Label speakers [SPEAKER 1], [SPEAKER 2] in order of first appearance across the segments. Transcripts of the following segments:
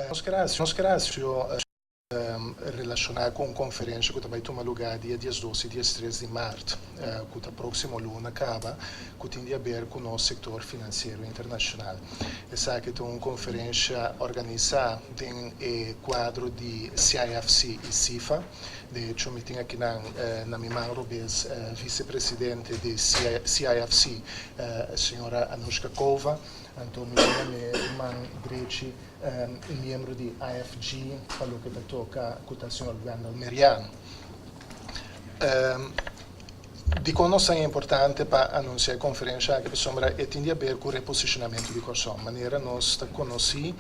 [SPEAKER 1] Nos ke relashoná ku un konferensha ku ta bai tuma lugá dia 12 i 13 di mart, ku ta próksimo luna kaba, ku tin di aber ku nos sektor finansiero internashonal. Esaki ta un konferensha organisá den e kuadro di CIFC i CIFA. De hecho, mi tin akinan na mi man robes visepresidente di CIFC, señora Anushka Kova, anto mi tin na mi man drechi un miembro di IFG pa loke ta toka ku ta señor Wendell Meriano. Dikon nos ta importante pa anunsiá e konferensha aki? Pasobra e tin di aber ku reposishonamentu di Kòrsou. Manera nos ta konosí,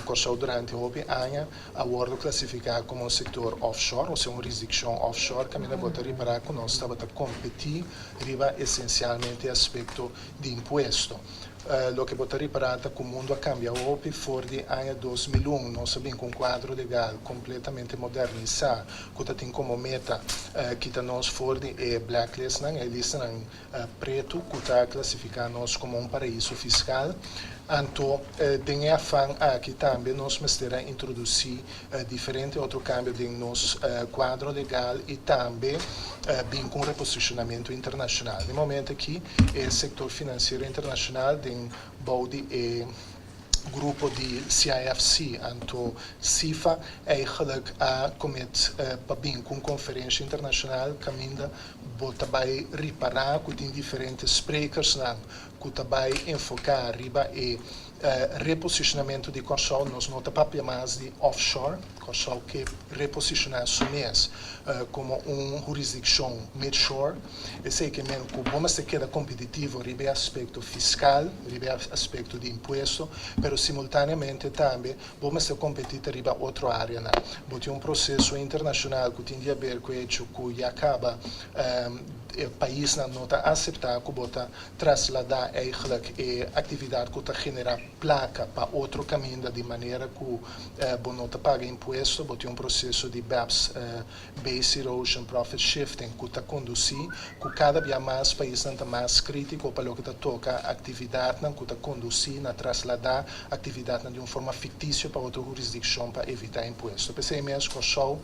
[SPEAKER 1] Kòrsou durante hopi aña a wòrdu klasifiká komo un sektor offshore, osea un hurisdikshon offshore, kaminda bo ta ripará ku nos tabata kompetí riba esensialmente aspekto di impuesto. Loke bo ta ripará ta ku mundu a kambia hopi for di aña 2001. Nos a bin ku un kuadro legal kompletamente modernisá ku ta tin komo meta kita nos for di e blacklistnan, e listanan pretu ku ta klasifiká nos komo un paraiso fiskal. Anto den e afan aki tambe nos mester a introdusí diferente otro kambio den nos kuadro legal i tambe bin ku un reposishonamentu internashonal. Den momento aki e sektor finansiero internashonal den bou di e grupo di CIFC anto CIFA eigenlijk a commit pa bin cu un conferencia internacional caminda bo ta bay ripara cu tin diferente sprekersnan cu ta bay enfoca riba e reposicionamento di Kòrsou. Nos no ta papia mas di offshore. Kòrsou ke reposiciona su mes komo un hurisdikshon midshore. Esei ke men ku bo mester keda kompetitivo riba e aspekto fiskal, riba e aspekto di impuesto, pero simultaneamente tambe bo mester kompetí ta riba otro áreanan. Bo tin un proseso internashonal ku tin di aber ku e hecho ku ya kaba e paisnan no ta aseptá ku bo ta trasladá eigenlijk e aktividat ku ta generá plaka pa otro kaminda di manera ku bo no ta paga impuesto. Bo tin un proseso di BEPS, Base Erosion Profit Shifting, ku ta kondusí ku kada bia mas paisnan ta mas krítiko pa loke ta toka aktividatnan ku ta kondusí na trasladá aktividatnan di un forma fiktisio pa otro hurisdikshon pa evitá impuesto. P'esei mes Kòrsou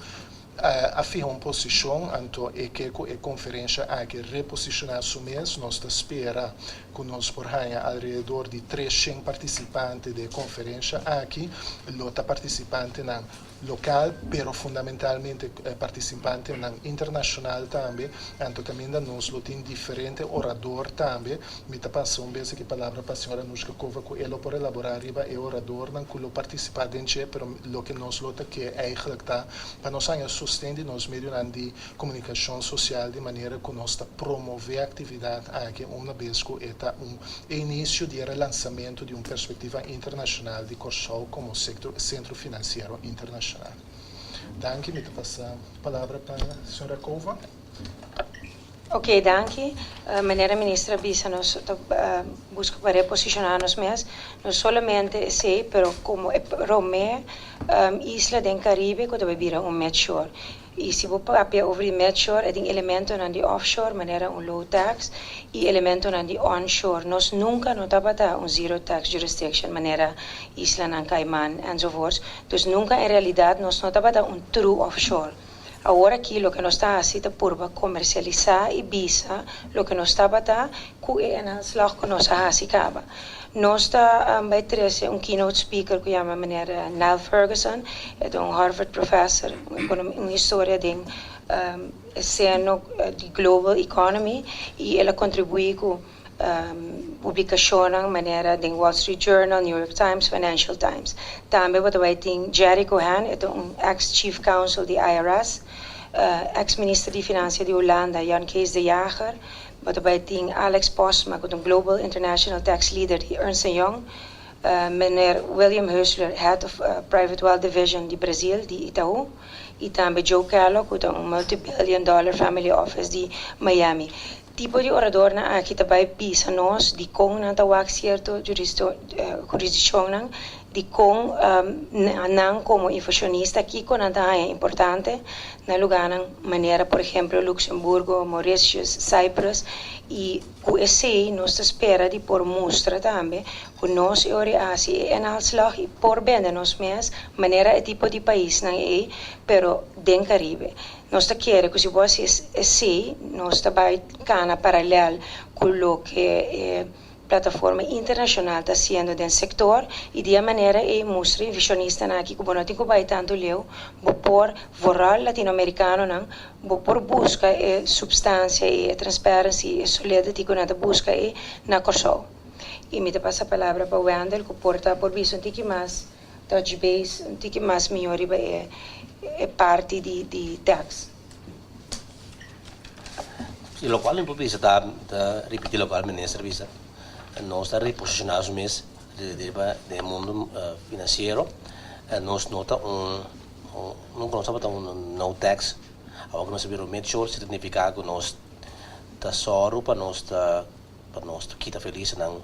[SPEAKER 1] a fiha un posishon, anto e ke ku e konferensha aki reposishoná su mes. Nos ta spera ku nos por haña alrededor di 300 partisipante den e konferensha aki. Lo ta partisipantenan lokal, pero fundamentalmente partisipantenan internashonal tambe. Anto kaminda nos lo tin diferente orador tambe. Mi ta pasa un bes aki palabra pa señora Anushka Kova ku e lo por elaborá riba e oradornan ku lo partisipá den dje, pero loke nos lo ta ke eigenlijk ta pa nos haña sosten di nos medionan di komunikashon sosial di manera ku nos ta promové aktividat aki una bes ku e ta un e inisio di e relansamentu di un perspektiva internashonal di Kòrsou komo sentro finansiero internashonal. Danki, mi ta pasa palabra pa señora Kova.
[SPEAKER 2] Ok, danki. Manera minister a bisa, nos ta buska pa reposishoná nos mes. No solamente esei, pero komo e promé isla den Karibe ku ta bai bira un midshore. I si bo papia over di midshore, e tin elementonan di offshore, manera un low tax, i elementonan di onshore. Nos nunka no tabata un zero tax jurisdiction, manera islanan Cayman enzovoorts. Dus nunka en realidat nos no tabata un true offshore. Awor aki loke nos ta hasi ta purba komersialisá i bisa loke nos tabata ku e aanslag ku nos a hasi kaba. Nos ta bai trese un keynote speaker ku yama meneer Niall Ferguson, e ta un Harvard professor, un historia den eseno di global economy i el a kontribuí ku publikashonnan manera den Wall Street Journal, New York Times, Financial Times. Tambe bo ta bai tin Jerry Cohen, e ta un ex chief counsel di IRS, ex minister di finansia di Hulanda Jan Kees de Jager, bo ta bai tin Alex Postma, ku ta un global international tax leader di Ernst Young, meneer William Husler, head of Private Wealth Division di Brasil, di Itaú, i tambe Joe Kellogg, ku ta un multi-billion dollar family office di Miami. Tipo di oradornan aki ta bai bisa nos di kon nan ta wak sierto jurisdikshonnan. Di kon nan komo invershonista kiko nan ta haña importante na lugánan manera por ehempel Luxemburgo, Mauritius, Cyprus i ku esei nos ta spera di por mustra tambe ku nos e ora a hasi e inhaalslag i por bende nos mes manera e tipo di paisnan ei, pero den Karibe. Nos ta kere ku si bo hasi esei nos ta bai kana paralel ku loke e plataforma internashonal ta hasiendo den sektor i di e manera ei mustra invershonistanan aki ku bo no tin ku bai tantu leu, bo por, vooral latinoamerikanonan, bo por buska e supstansia i e transparency i e solidity ku nan ta buska ei na Kòrsou. I mi ta pasa palabra pa Wendel ku por ta por bisa un tiki mas touch base, un tiki mas mihó riba e parti di tax.
[SPEAKER 3] Si lokual mi por bisa ta ta ripití lokual minister bisa, nos ta reposishoná nos mes riba den e mundu finansiero, nos no ta un nunka nos tabata un no tax, awor ku nos a bira un mid-shore signifiká ku nos ta sòru pa nos ta pa nos ta kita felisanan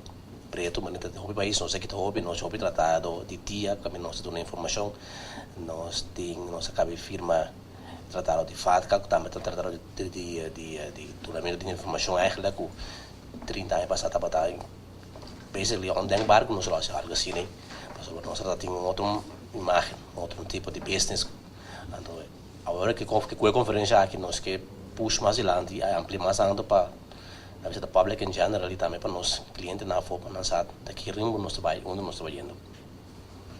[SPEAKER 3] pretu, manera ta hopi pais nos a kita hopi, nos hopi tratado di dia kaminda nos ta duna informashon, nos tin nos a kaba di firma. Tratado di FATCA ku tambe ta tratado di dunamentu di informashon eigenlijk ku 30 aña pasá tabata basically ondenkbaar ku nos lo hasi algu asina ei pasobra nos tabata tin un otro imagen, un otro tipo di business. Anto awor ku e konferensha aki nos ke push mas dilanti i amplia mas tantu pa a bisa public in general i tambe pa nos klientenan afó pa nan sa ta ki rumbo nos ta bai, unda nos ta bayendo.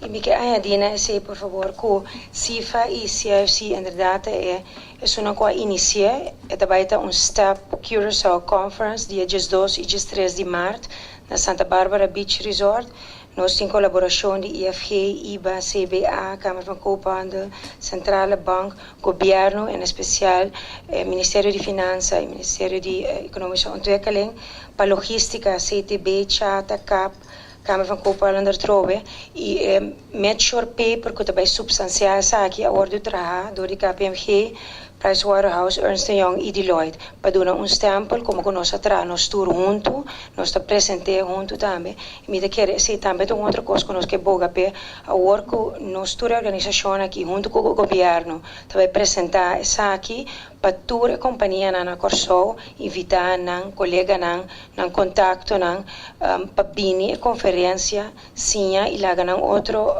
[SPEAKER 2] I mi ke añadí na esei por fabor ku CIFA i CIFC inderdat ta e esunnan ku a inisi'é. E ta bai ta un Step Curaçao Conference dia 12 i 13 di mart na Santa Barbara Beach Resort. Nos tin kolaborashon di IFG, iba, CBA, Kamer van Koophandel, Centrale Bank, Gobièrnu, en espesial e Ministerio di Finansa i Ministerio di Ekonomische Ontwikkeling, pa logístika, CTB, Chata, cap, Kamer van Koophandel trobe i e Metsure Paper ku ta bai supstansiá esaki a wòrdu trahá dor di KPMG, Pricewaterhouse, Ernst and Young i Deloitte pa duna un stèmpel komo ku nos a traha nos tur huntu, nos ta present'é huntu tambe i mi ta kere esei tambe ta un otro kos ku nos ke boga p'e awor ku nos tur e organisashon aki huntu ku gobièrnu ta bai presentá esaki pa tur e kompanianan na Kòrsou invitá nan koleganan nan kontaktonan pa bini e konferensia, siña i laga nan otro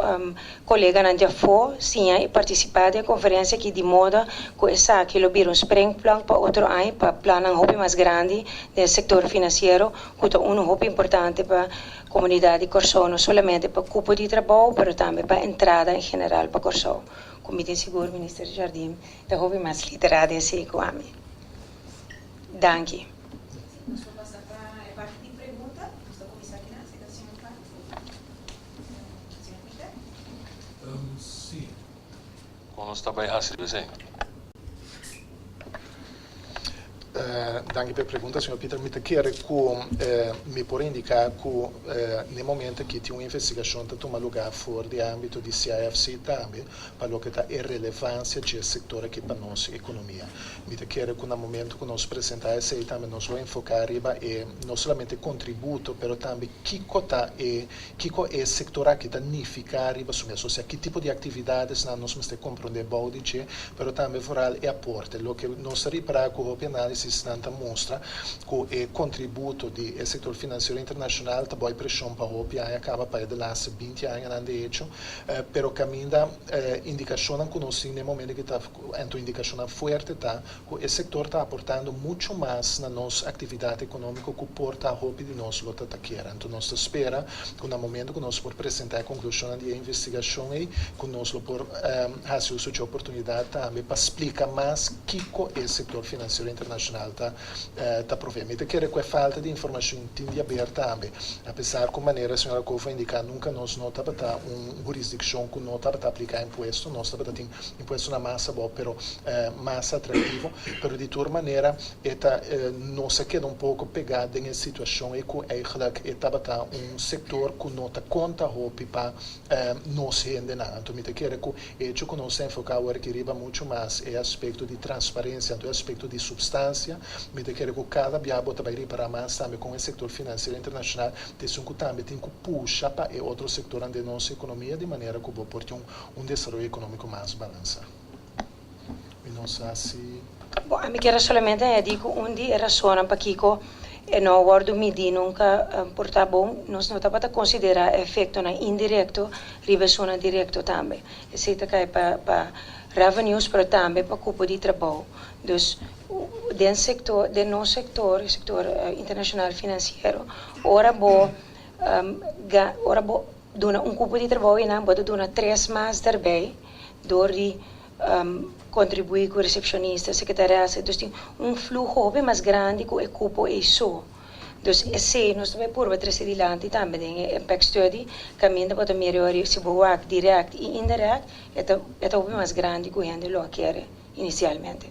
[SPEAKER 2] koleganan di afó siña i partisipá den e konferensia aki di moda ku esaki lo bira un springplank pa otro aña pa plannan hopi mas grandi den e sektor finansiero ku ta unu hopi importante pa komunidat di Kòrsou no solamente pa kupo di trabou pero tambe pa entrada en general pa Kòrsou. Ku mi tin sigur Minister Jardim ta hopi mas literá den esei ku ami. Danki.
[SPEAKER 4] Nos por pasa pa e parti di pregunta. Nos ta kuminsá akinan, si ta señor Clark. Señor Peter?
[SPEAKER 5] Sí.
[SPEAKER 6] Kon nos ta bai hasi esei?
[SPEAKER 1] Danki pa e pregunta, señor Peter. Mi ta kere ku mi por indiká ku n'e momento aki tin un investigashon ta tuma lugá for di e ámbito di CIFC tambe pa loke ta e relevansia dje sektor aki pa nos ekonomia. Mi ta kere ku na momento ku nos presentá esei tambe nos lo enfoká riba e no solamente kontributo pero tambe kiko ta e kiko e sektor aki ta nifiká riba su mes, osea ki tipo di aktividadesnan nos mester komprondé bou di dje, pero tambe vooral e aporte. Loke nos ta ripará ku hopi análisisnan ta mustra ku e kontributo di e sektor finansiero internashonal ta bou preshon pa hopi aña kaba pa e de laatste 20 añanan de hecho, pero kaminda indikashonnan ku nos tin na e momento aki ta Anto indikashonnan fuerte ta ku e sektor ta aportando muchu mas na nos aktividat ekonómiko ku por ta hopi di nos lo ta ta kier. Anto nos ta spera ku na momento ku nos por presentá e konklushonnan di e investigashon ei ku nos lo por hasi uso dje oportunidat tambe pa splika mas kiko e sektor finansiero internashonal ta ta provee. Mi ta kere ku e falta di informashon tin di haber tambe, apesar ku manera señora Kofo a indiká nunka nos no tabata un hurisdikshon ku no tabata apliká impuesto, nos tabata tin Impuestonan mas abou pero mas atractivo, pero di tur manera e ta nos a keda un poco pega den e situacion ey cu eigenlijk e tabata un sector cu no ta conta hopi pa nos hendenan. Anto mi ta kere cu e hecho cu nos ta enfoca awor aki riba mucho mas e aspecto di transparencia, anto e aspecto di substancia. molestia. Mi ta kere ku kada bia bo ta bai ripará mas tambe kon e sektor finansiero internashonal ta esun ku tambe tin ku pusha pa e otro sektornan den nos ekonomia di manera ku bo por tin un desaroyo ekonómiko mas balansá. Mi no sa si.
[SPEAKER 2] Bon, ami kier a solamente añadí ku un di e rasonnan pakiko e no a wòrdu midí nunka por ta bon, nos no tabata konsiderá e efektonan indirekto riba esunnan direkto tambe. Esei ta kai pa pa revenues pero tambe pa kupo di trabou. Dus den sektor den nos sektor, e sektor internashonal finansiero, ora bo ora bo duna un kupo di trabou einan bo ta duna tres mas derbei dor di kontribuí ku resepshonista, sekretarias, dus tin un fluho hopi mas grandi ku e kupo ei so. Dus esei nos ta bai purba trese dilanti tambe den e impact study, kaminda bo ta mira ora si bo wak dirèkt i indirèkt e ta e ta hopi mas grandi ku hende lo a kere inisialmente.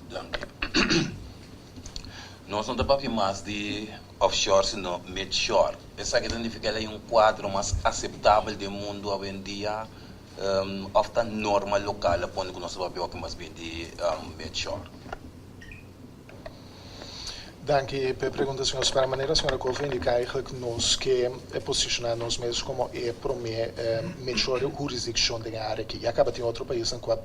[SPEAKER 7] Danki. Nos no ta papia mas di offshore sino midshore. Esaki ta nifica el hay un cuadro mas aceptabel den mundo awendia of ta norma local a pone cu nos ta papia hopi mas bien di midshore?
[SPEAKER 1] Danki p'e pregunta, señor Spar. Manera señora Kofi indica eigenlijk nos ke posiciona nos mes como e prome midshore hurisdiccion den e area aki. Ya caba tin otro paisnan cu a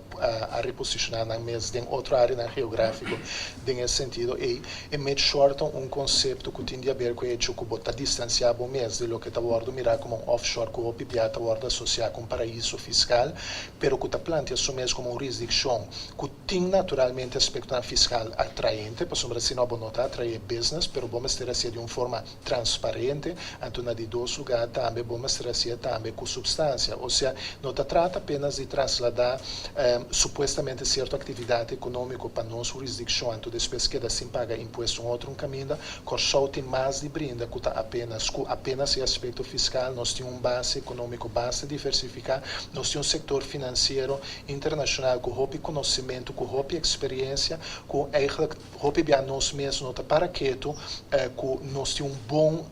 [SPEAKER 1] a reposiciona nan mes den otro areanan geografico den e sentido ey. E midshore ta un concepto cu tin di haber cu e hecho cu bo ta distancia bo mes di loke ta wordo mira como un offshore cu hopi bia ta wordo asocia cu un paraiso fiscal, pero cu ta plantea su mes como un hurisdiccion cu Tin naturalmente aspektonan fiskal atraente, pasobra si no bo no ta atraé business, pero bo mester hasié di un forma transparente, anto na di dos lugá tambe bo mester hasié tambe ku supstansia. Osea, no ta trata apenas di trasladá supuestamente sierto aktividat ekonómiko pa nos hurisdikshon anto despues keda sin paga impuesto un otro un kaminda. Kòrsou tin mas di brinda ku ta apenas ku apenas e aspekto fiskal. Nos tin un base ekonómiko basta diversifiká, nos tin un sektor finansiero internacional cu hopi conocimento, cu hopi experiencia, cu eigenlijk hopi bia nos mes no ta para ketu, cu nos tin un bon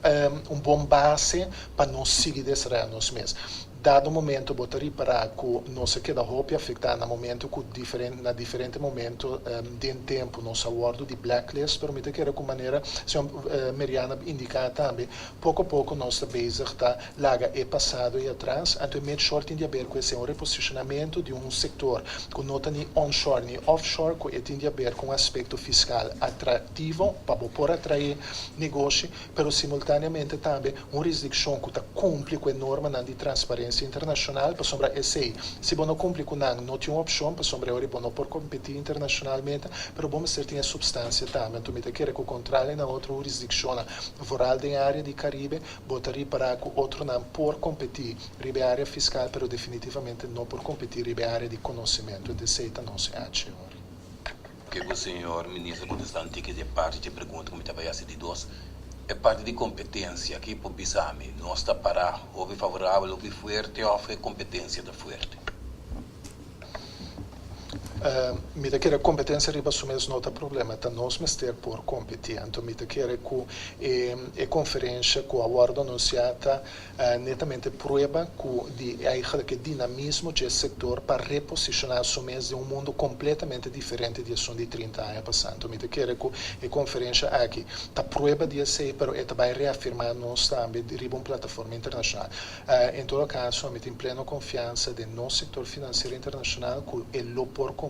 [SPEAKER 1] un bon base pa nos sigui desaroya nos mes. Dado momento bo ta ripara cu nos a keda hopi afecta na momento cu diferente na diferente momento den tempo nos a wordo di blacklist, pero mi ta kere cu manera señor Meriana indica tambe, Poko poko nos ta bezig ta laga e pasado ei atras, anto e midshore tin di haber ku esei un reposicionamento di un sektor ku no ta ni onshore ni offshore, ku e tin di haber ku un aspekto fiskal atraktivo pa bo por atraé negoshi, pero simultaneamente tambe un hurisdikshon ku ta kumpli ku e normanan di transparensia internashonal, pasobra esei si bo no kumpli ku nan no tin un opshon, pasobra e ora bo no por kompetí internashonalmente, pero bo mester tin e supstansia tambe. Anto mi ta kere ku kontrali na otro hurisdikshonnan, Vooral den e área di Caribe, bo ta ripará ku otronan por kompetí riba e área fiskal, pero definitivamente no por kompetí riba e área di konosementu. Ent esei ta nos HOR.
[SPEAKER 7] Ke ku señor Minister kontestá un tiki di e parti dje pregunta ku mi tabata hasi di dos, e parti di kompetensia, ki por bisa mi? Nos ta pará hopi favorabel, hopi fuerte òf e kompetensia ta fuerte?
[SPEAKER 1] Mi ta kere kompetensia riba su mes no ta problema, ta nos mester por kompetí. Anto mi ta kere ku e e konferensha ku a wòrdu anunsiá ta netamente prueba ku di eigenlijk e dinamismo dje sektor pa reposishoná su mes den un mundu kompletamente diferente di esun di trinta aña pasá. Anto mi ta kere ku e konferensha aki ta prueba di esei, pero e ta bai reafirmá nos tambe riba un plataforma internashonal. En todo caso, mi tin pleno confiansa den nos sector financiero internacional cu e lo por competi.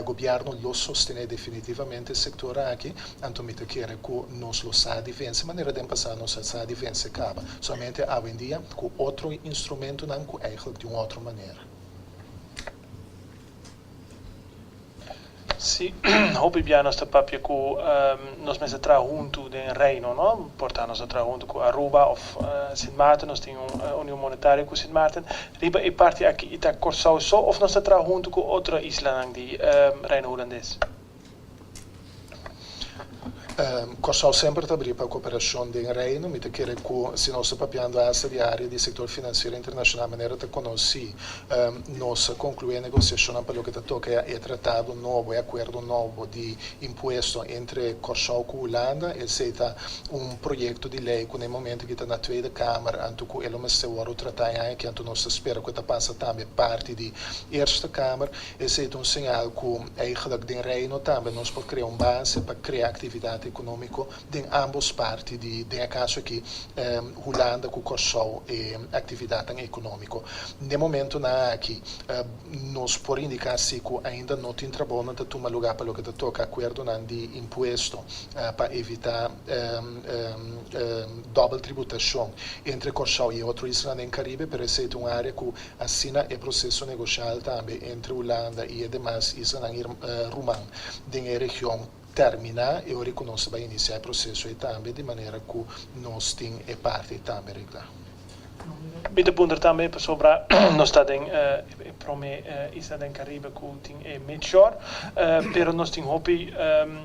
[SPEAKER 1] Gobierno lo sostene definitivamente e sector aki, anto mi ta kere cu nos lo sa di vence manera den pasado nos a sa di vence caba. Solamente awendia cu otro instrumentonan cu eigenlijk di un otro manera.
[SPEAKER 8] Sí, hopi bia nos ta papia ku nos mester traha huntu den Reino, no? Por ta nos ta traha huntu ku Aruba òf Sint Maarten, nos tin un union monetario ku Sint Maarten. Riba e parti aki i ta Kòrsou so òf nos ta traha huntu ku otro islanan di Reino Hulandes?
[SPEAKER 1] Kòrsou semper ta abrí pa koperashon den Reino. Mi ta kere ku si nos ta papiando asta di área di sektor finansiero internashonal manera ta konosí, nos a konkluí e negosiashonnan pa loke ta toka e tratado nobo, e akuerdo nobo di impuesto entre Kòrsou ku Hulanda. Esei ta un proyekto di lei ku na e momento aki ta na Tweede Kamer, anto ku e lo mester wòrdu tratá e aña aki, anto nos ta spera ku e ta pasa tambe parti di Eerste Kamer. Esei ta un señal ku eigenlijk den Reino tambe nos por krea un base pa krea aktividat ekonómiko den ámbos parti di, den e kaso aki, Hulanda ku Kòrsou e aktividatnan ekonómiko. Den momentonan aki nos por indiká si ku ainda no tin trabounan ta tuma lugá pa loke ta toka akuerdonan di impuesto pa evitá dòbel tributashon entre Kòrsou i e otro islanan den Karibe, pero esei ta un área ku Asina e proseso negosial tambe entre Hulanda i e demas islanan ruman den e region terminá e ora ku nos ta bai inisiá e proseso ei tambe di manera ku nos tin e parti ei tambe reglá.
[SPEAKER 8] Mi ta puntra tambe pasobra nos ta den e prome isla den Caribe ku tin e midshore, pero nos tin hopi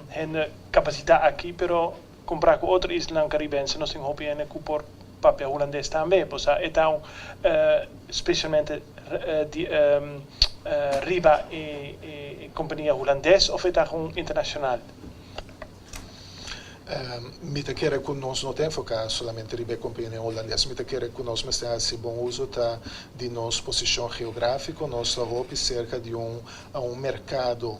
[SPEAKER 8] hende kapasitá aki, pero Kompará ku otro islanan karibense nos tin hopi hende ku por papia hulandes tambe. Bo sa e ta un spesialmente di riba e kompania hulandes of e ta un internashonal?
[SPEAKER 1] Mi ta kere ku nos no ta enfoká solamente riba e kompania hulandes. Mi ta kere ku nos mester hasi bon uso ta di nos posishon geográfiko. Nos ta hopi serka di un un merkado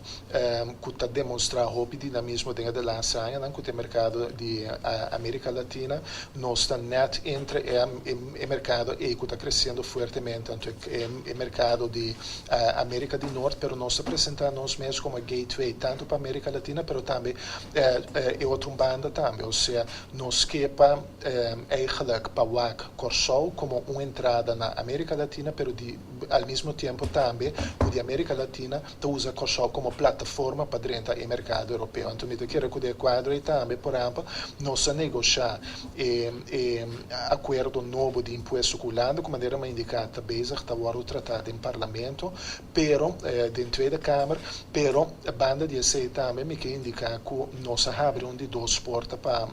[SPEAKER 1] ku ta demonstrá hopi dinamismo den e de laatste añanan, ku ta e merkado di Amerika Latina. Nos ta nèt entre e merkado ei ku ta kresiendo fuertemente, anto e merkado di Amerika di Nort, pero nos ta presentá nos mes komo e gateway tantu pa Amerika Latina pero tambe e otro banda tambe. Osea nos ke pa eigenlijk pa wak Kòrsou komo un entrada na Amerika Latina pero di Al mismo tiempo tambe ku di Amerika Latina ta usa Kòrsou komo plataforma pa drenta e merkado europeo. Anto mi ta kere ku den e kuadro ei tambe, por ehèmpel, nos a negoshá e e akuerdo nobo di impuesto ku Hulanda, ku manera mi a indiká ta bezig ta wòrdu tratá den parlamento, pero den Tweede Kamer, pero banda di esei tambe mi ke indiká ku nos a habri un di dos porta pa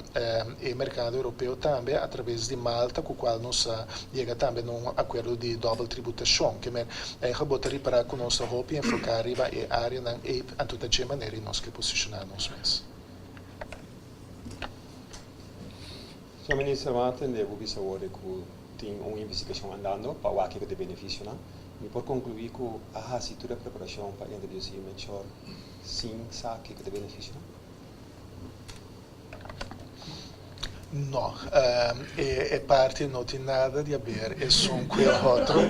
[SPEAKER 1] e merkado europeo tambe atraves di Malta ku kual nos a yega tambe na un akuerdo di dòbel tributashon. Ke men eigen bo ta ripará ku nos ta hopi enfoká riba e áreanan ei, anto ta dje manera i nos ke posishoná nos mes.
[SPEAKER 9] Señor Minister, mi a tende bo bisa awor ku tin un investigashon andando pa wak kiko ta e benefisionan. Mi por konkluí ku a hasi tur e preparashon pa introdusí Mechor sin sa kiko ta e benefisionan?
[SPEAKER 1] No, e parti no tin nada di haber esun ku e otro.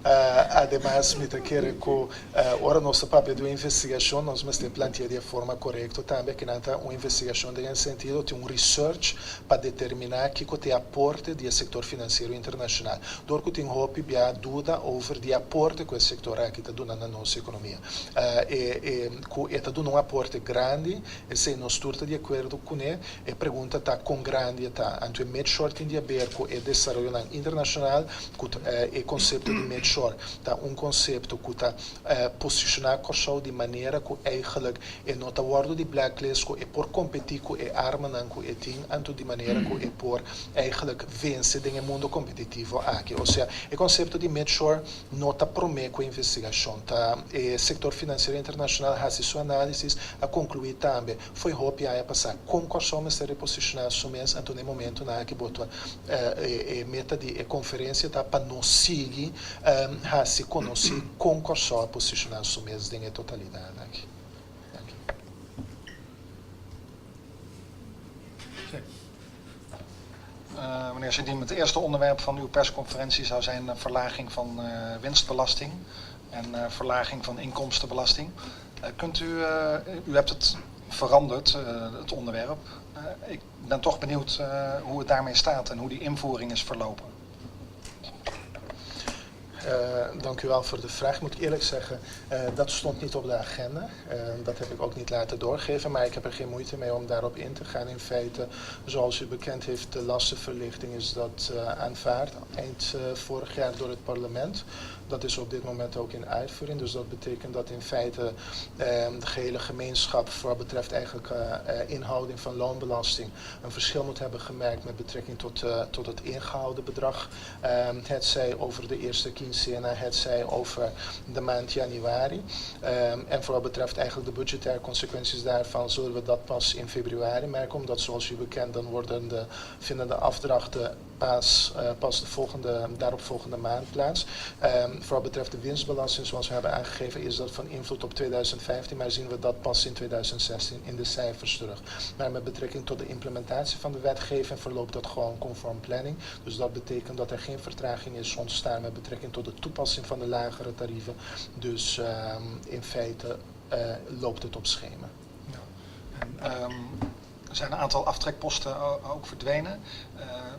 [SPEAKER 1] Ademas mi ta kere ku ora nos ta papia di un investigashon nos mester plantia di e forma korekto tambe. Kinan ta un investigashon den e sentido tin un research pa determiná kiko ta e aporte di e sektor finansiero internashonal. Dor ku tin hopi bia duda over di e aporte ku e sektor aki ta duna na nos ekonomia. E ku e ta duna un aporte grandi Esei nos tur ta di akuerdo kuné. E pregunta ta kon grandi e ta. Anto e midshore tin di aber ku e desaroyonan internashonal, ku ta e konsepto di midshore ta un konsepto ku ta posishoná Kòrsou di manera ku eigenlijk e no ta wòrdu di blacklist, ku e por kompetí ku e armanan ku e tin, anto di manera ku e por eigenlijk vense den e mundo kompetitivo aki. Osea, e konsepto di midshore No ta promé ku e investigashon ta. E sektor finansiero internashonal hasi su análisis, a konkluí tambe, Fo'i hopi aña pasá kon Kòrsou mester reposishoná su mes, anto na e momentunan aki bo ta e meta di e konferensia ta pa nos sigui hasi konosí kon Kòrsou a posishoná su mes den e totalidat aki. Danki.
[SPEAKER 10] Meneer Sindim, het eerste onderwerp van uw persconferentie zou zijn verlaging van winstbelasting en verlaging van inkomstenbelasting. Kunt u, u hebt het veranderd, het onderwerp. Ik ben toch benieuwd hoe het daarmee staat en hoe die invoering is verlopen.
[SPEAKER 1] Dank u wel voor de vraag. Ik moet eerlijk zeggen, dat stond niet op de agenda. Dat heb ik ook niet laten doorgeven, maar ik heb er geen moeite mee om daarop in te gaan. In feite, zoals u bekend heeft, de lastenverlichting is dat aanvaard eind vorig jaar door het parlement. Dat is op dit moment ook in uitvoering. Dus dat betekent dat in feite de gehele gemeenschap voor wat betreft eigenlijk inhouding van loonbelasting een verschil moet hebben gemerkt met betrekking tot het ingehouden bedrag. Het zij over de eerste quincena, het zij over de maand januari. En voor wat betreft eigenlijk de budgettaire consequenties daarvan zullen we dat pas in februari merken. Omdat zoals u bekend dan worden de, vinden de afdrachten pas de volgende, daaropvolgende maand plaats. Voor wat betreft de winstbelasting, zoals we hebben aangegeven, is dat van invloed op 2015, maar zien we dat pas in 2016 in de cijfers terug. Maar met betrekking tot de implementatie van de wetgeving verloopt dat gewoon conform planning. Dus dat betekent dat er geen vertraging is ontstaan met betrekking tot de toepassing van de lagere tarieven. Dus in feite loopt het op schema.
[SPEAKER 10] Ja. En, er zijn een aantal aftrekposten ook verdwenen.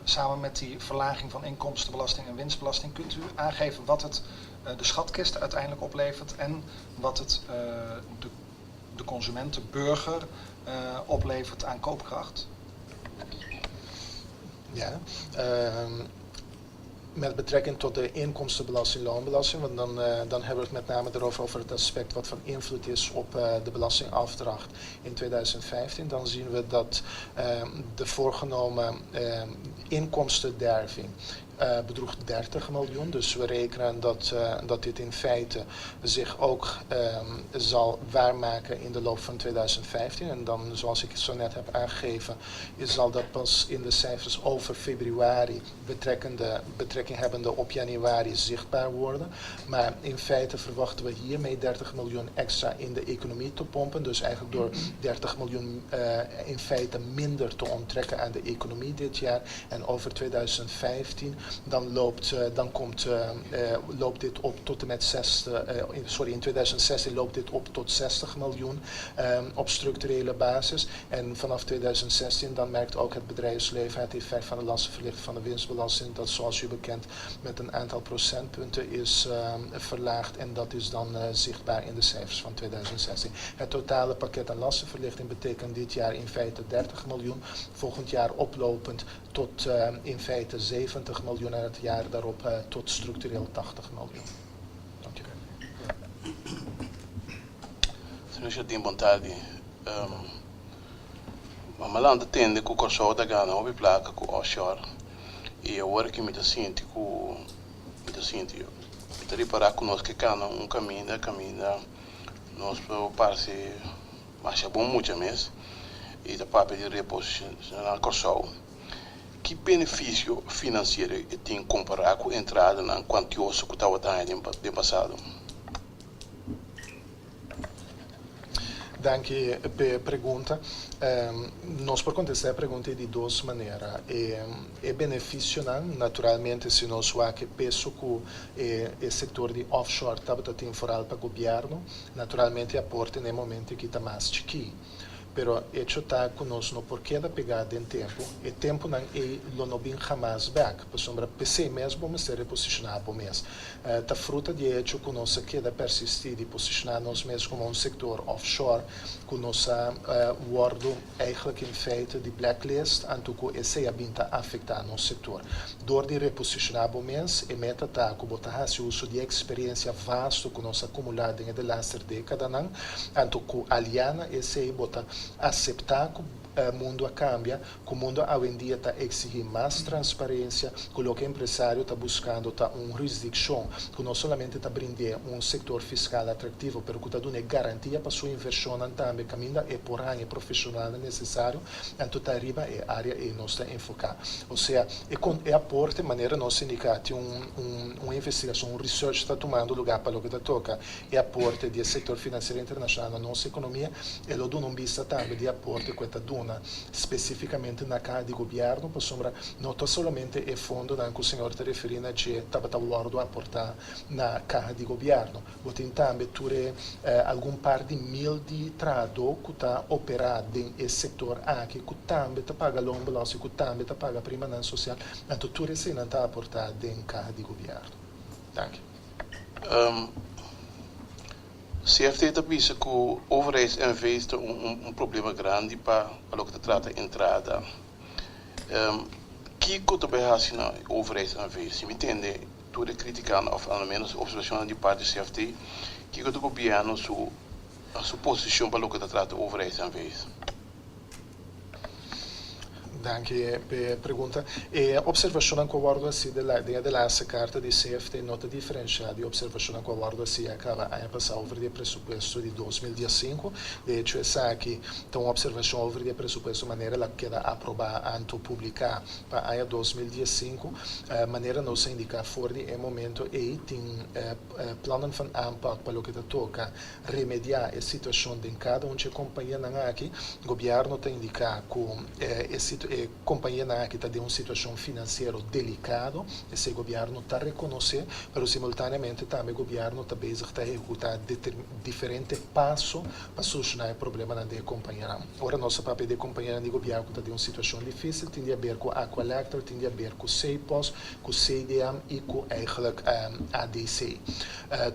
[SPEAKER 10] Samen met die verlaging van inkomstenbelasting en winstbelasting. Kunt u aangeven wat het de schatkist uiteindelijk oplevert en wat het de consument, de burger, oplevert aan koopkracht?
[SPEAKER 1] Ja, met betrekking tot de inkomstenbelasting, loonbelasting, want dan hebben we het met name erover over het aspect wat van invloed is op de belastingafdracht in 2015. Dan zien we dat de voorgenomen inkomstenderving bedroeg 30 miljoen. Dus we rekenen dat dit in feite zich ook zal waarmaken in de loop van 2015. En dan, zoals ik zo net heb aangegeven, zal dat pas in de cijfers over februari betrekking hebbende op januari zichtbaar worden. Maar in feite verwachten we hiermee 30 miljoen extra in de economie te pompen. Dus eigenlijk door 30 miljoen in feite minder te onttrekken aan de economie dit jaar. En over 2015 dan loopt dit op tot en met 60, sorry, in 2016 loopt dit op tot 60 miljoen op structurele basis. En vanaf 2016 dan merkt ook het bedrijfsleven het effect van de lastenverlichting van de winstbelasting, dat zoals u bekend met een aantal procentpunten is verlaagd. En dat is dan zichtbaar in de cijfers van 2016. Het totale pakket aan lastenverlichting betekent dit jaar in feite 30 miljoen, volgend jaar oplopend tot in feite 70 miljoen en het jaar daarop tot structureel 80 miljoen. Dank u.
[SPEAKER 11] Señor Chatin, bon tardi. Mi a lanta tende ku Kòrsou ta gana hopi plaka ku offshore. I awor ku mi ta sinti ku mi ta sinti mi ta ripará ku nos ke kana un kaminda kaminda nos por parse masha bon mucha mes i ta papia di reposishoná Kòrsou. Ki benefisio finansiero e tin kompará ku entradanan kuantioso ku tabata haña den pasado?
[SPEAKER 1] Danki p'e pregunta. Nos por kontestá e pregunta ei di dos manera. E benefisionan, naturalmente si nos wak e peso ku e sektor di offshore tabata tin foral pa gobièrnu, naturalmente e aporte na e momento aki ta mas chikí. Pero echo ta ku nos no por keda pegá den tempu. E tempunan ei lo no bin hamas bèk, pasobra p'esei mes bo mester reposishoná bo mes. Ta fruta di e echo ku nos a keda persistí di posishoná nos mes komo un sektor offshore ku nos a wòrdu eigenlijk in feite di blacklist, anto ku esei a bin ta afektá nos sektor. Dor di reposishoná bo mes, e meta ta ku bo ta hasi uso di e eksperensia vasto ku nos a kumulá den e delaster dékadanan, anto ku aliá na esei bo ta aseptá ku mundu a kambia, ku mundu awendia ta eksihí mas transparensia, ku loke empresario ta buskando ta un hurisdikshon ku no solamente ta brind'é un sektor fiskal atraktivo, pero ku ta dun'é garantia pa su invershonnan tambe kaminda e por haña e profeshonalnan nesesario. Anto ta riba e área ei nos ta enfoká. Osea, e kon e aporte, manera nos indiká, tin un un un investigashon, un research ta tumando lugá pa loke ta toka e aporte di e sektor finansiero internashonal na nos ekonomia. E lo duna un bista tambe di e aporte ku e ta duna spesifikamente na kaha di gobièrnu, pasobra no ta solamente e fondonan ku señor ta referí na dje tabata wòrdu aportá na kaha di gobièrnu. Bo tin tambe tur e algun par di mil di trahadó ku ta operá den e sektor aki ku tambe ta paga loonbelasting, ku tambe ta paga primanan sosial. Anto tur eseinan ta aportá den kaha di gobièrnu. Danki.
[SPEAKER 11] CFT ta bisa ku overheids NV's ta un problema grandi pa loke ta trata entrada. Kiko ta bai hasi na overheids NV? Si mi tende tur e kritikanan òf alomenos observashonnan di parti CFT, kiko ta gobièrnu su su posishon pa loke ta trata overheids NV's?
[SPEAKER 1] Danki p'e pregunta. E observashonnan ku a wòrdu hasi den e de laatste karta di CFT no ta diferenshá di observashonnan ku a wòrdu hasi ya kaba aña pasá over di e presupuesto di 2015. De hecho esaki ta un observashon over di e presupuesto manera el a keda aprobá anto publiká pa aña 2015. Manera nos a indiká for di e momento ei tin plannen van aanpak pa loke ta toka remediá e situashon den kada un dje kompañianan aki. Gobièrnu ta indiká ku e e kompañianan aki ta den un situashon finansiero delikado, esei gobièrnu ta rekonosé, pero simultaneamente tambe gobièrnu ta bezig ta ehekutá diferente paso pa solushoná e problemanan den e kompañianan. Ora nos ta papia di e kompañianan di gobièrnu ku ta den un situashon difísil, tin di aber ku Aqualectra, tin di aber ku Cepos, ku CDM i ku eigenlijk ADC.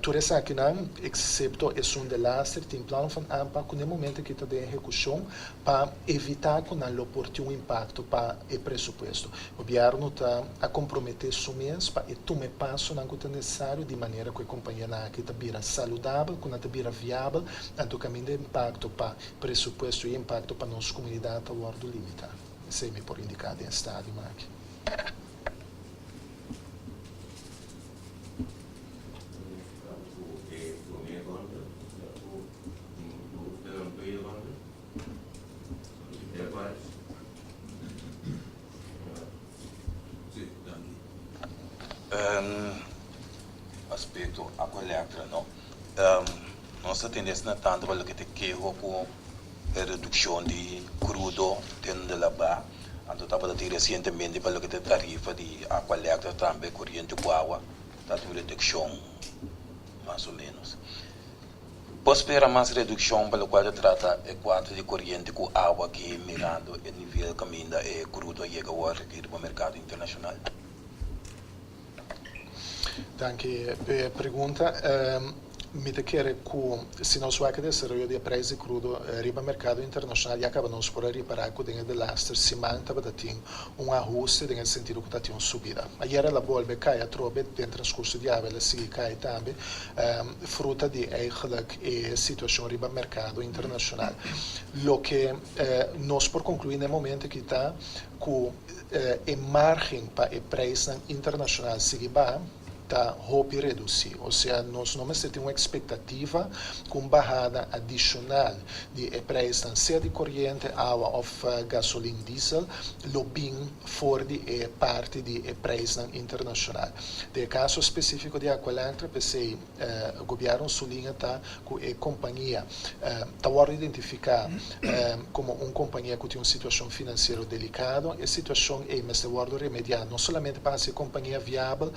[SPEAKER 1] Tur esakinan, eksepto esun de laster, tin plan van aanpak ku n'e momento aki ta den ehekushon pa evitá ku nan lo por tin un impakto pa e presupuesto. Gobièrnu ta a komprometé su mes pa e tuma e pasonan ku ta nesesario di manera ku e kompañianan aki ta bira saludabel, ku nan ta bira viabel, anto kaminda e impakto pa presupuesto i e impakto pa nos komunidat ta wòrdu limitá. Esei mi por indiká den e stadium aki.
[SPEAKER 7] Aspecto Aqualectra no. Nos ta tende asina tanto pa loke ta keho ku e redukshon di krudo den de laba. Anto tabata tin resientemente pa loke ta tarifa di Aqualectra tambe koriente ku awa ta tin un redukshon mas o menos. Por spera mas redukshon pa lokual ta trata e kuadro di koriente ku awa aki mirando e nivel kaminda e krudo a yega awor aki riba merkado internashonal?
[SPEAKER 1] Danki p'e pregunta. Mi ta kere ku si nos wak e desaroyo di e prijs di krudo riba merkado internashonal ya kaba nos por a ripará ku den e delaster siman tabata tin un ahuste den e sentido ku ta tin un subida. Ayer el a bolbe kai atrobe, den transkurso di awe el a sigui kai tambe, fruta di eigenlijk e situashon riba merkado internashonal. Loke nos por konkluí na e momento aki ta ku e margen pa e prijsnan internashonal sigui baha ta hopi redusí. Osea, nos no mester tin un ekspektativa ku un bahada adishonal di e prijsnan, sea di koriente, awa òf gasolin diesel, lo bin for di e parti di e prijsnan internashonal. Den e kaso spesífiko di Aqualectra, p'esei gobièrnu su liña ta ku e kompania ta wòrdu identifiká komo un kompania ku tin un situashon finansiero delikado. E situashon ei mester wòrdu remediá no solamente pa hasi e kompania viabel,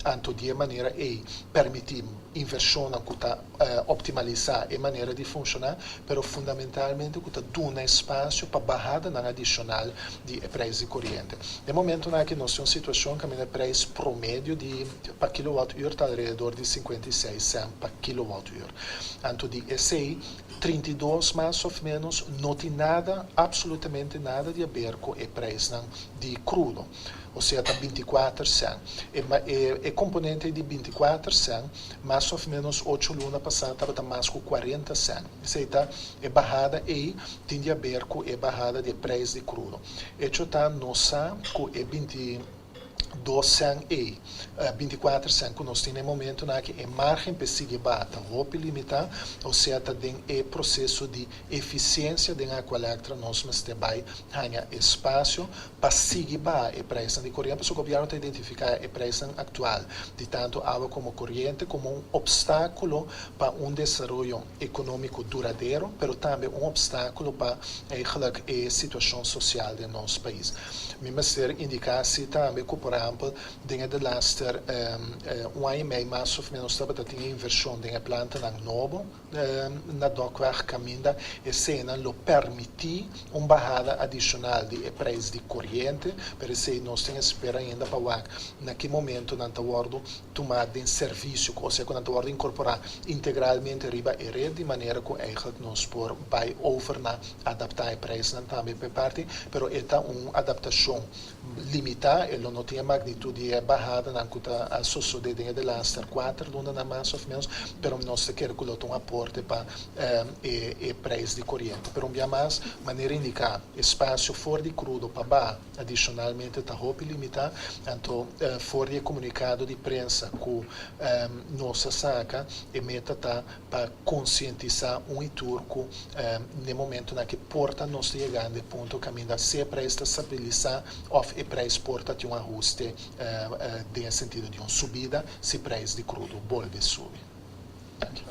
[SPEAKER 1] anto di e manera ei permití invershonnan ku ta optimalisá e manera di funshoná, pero fundamentalmente ku ta duna espasio pa bahadanan adishonal di e prijs di koriente. Den momentunan aki nos tin un situashon kaminda e prijs promedio di pa kilowatùr ta alrededor di 56 sènt pa kilowatùr. Anto di esei, 32 mas òf ménos no tin nada, absolutamente nada di aber ku e prijsnan di krudo. Osea ta 24 sènt. E e komponente di 24 sènt mas òf ménos ocho luna pasá tabata mas ku 40 sènt. Esei ta e bahada ei tin di aber ku e bahada di e prijs di krudo. Echo ta nos sa ku e 22 sènt ei, 24 sènt ku nos tin na e momentunan aki, e margen pa e sigui baha ta hopi limitá, osea ta den e proseso di efisiensia den Aqualectra nos mester bai haña espasio pa sigui baha e prijsnan di koriente, pasobra gobièrnu ta identifiká e prijsnan aktual di tantu awa komo koriente komo un opstákulo pa un desaroyo ekonómiko duradero, pero tambe un opstákulo pa eigenlijk e situashon sosial den nos pais. Mi mester indiká si tambe ku por ehèmpel. ehèmpel, den e delaster un aña i mei mas òf ménos tabata tin e invershon den e plantanan nobo na Dokweg kaminda eseinan lo permití un bahada adishonal di e preis di koriente, pero esei nos tin espera ainda pa wak na ki momento nan ta wòrdu tumá den servisio, osea ku nan ta wòrdu inkorporá integralmente riba e red di manera ku eigentlik nos por bai over na adaptá e preisnan tambe pa e parti, pero e ta un adaptashon limitá, e lo no tin e magnitut di e bahadanan ku ta a sosodé den e delaster kuater lunanan mas òf ménos, pero nos ta kere ku lo ta un aporte pa e e preis di koriente. Pero un bia mas, manera indiká, espasio for di krudo pa baha adishonalmente ta hopi limitá, anto for di e komunikado di prensa ku nos a saka, e meta ta pa konsientisá un i tur ku n'e momentonan ku por ta nos ta yegando e punto kaminda si e preis ta stabilisá òf e preis por ta tin un ahuste den e sentido di un subida si preis di krudo bolbe subi. Danki.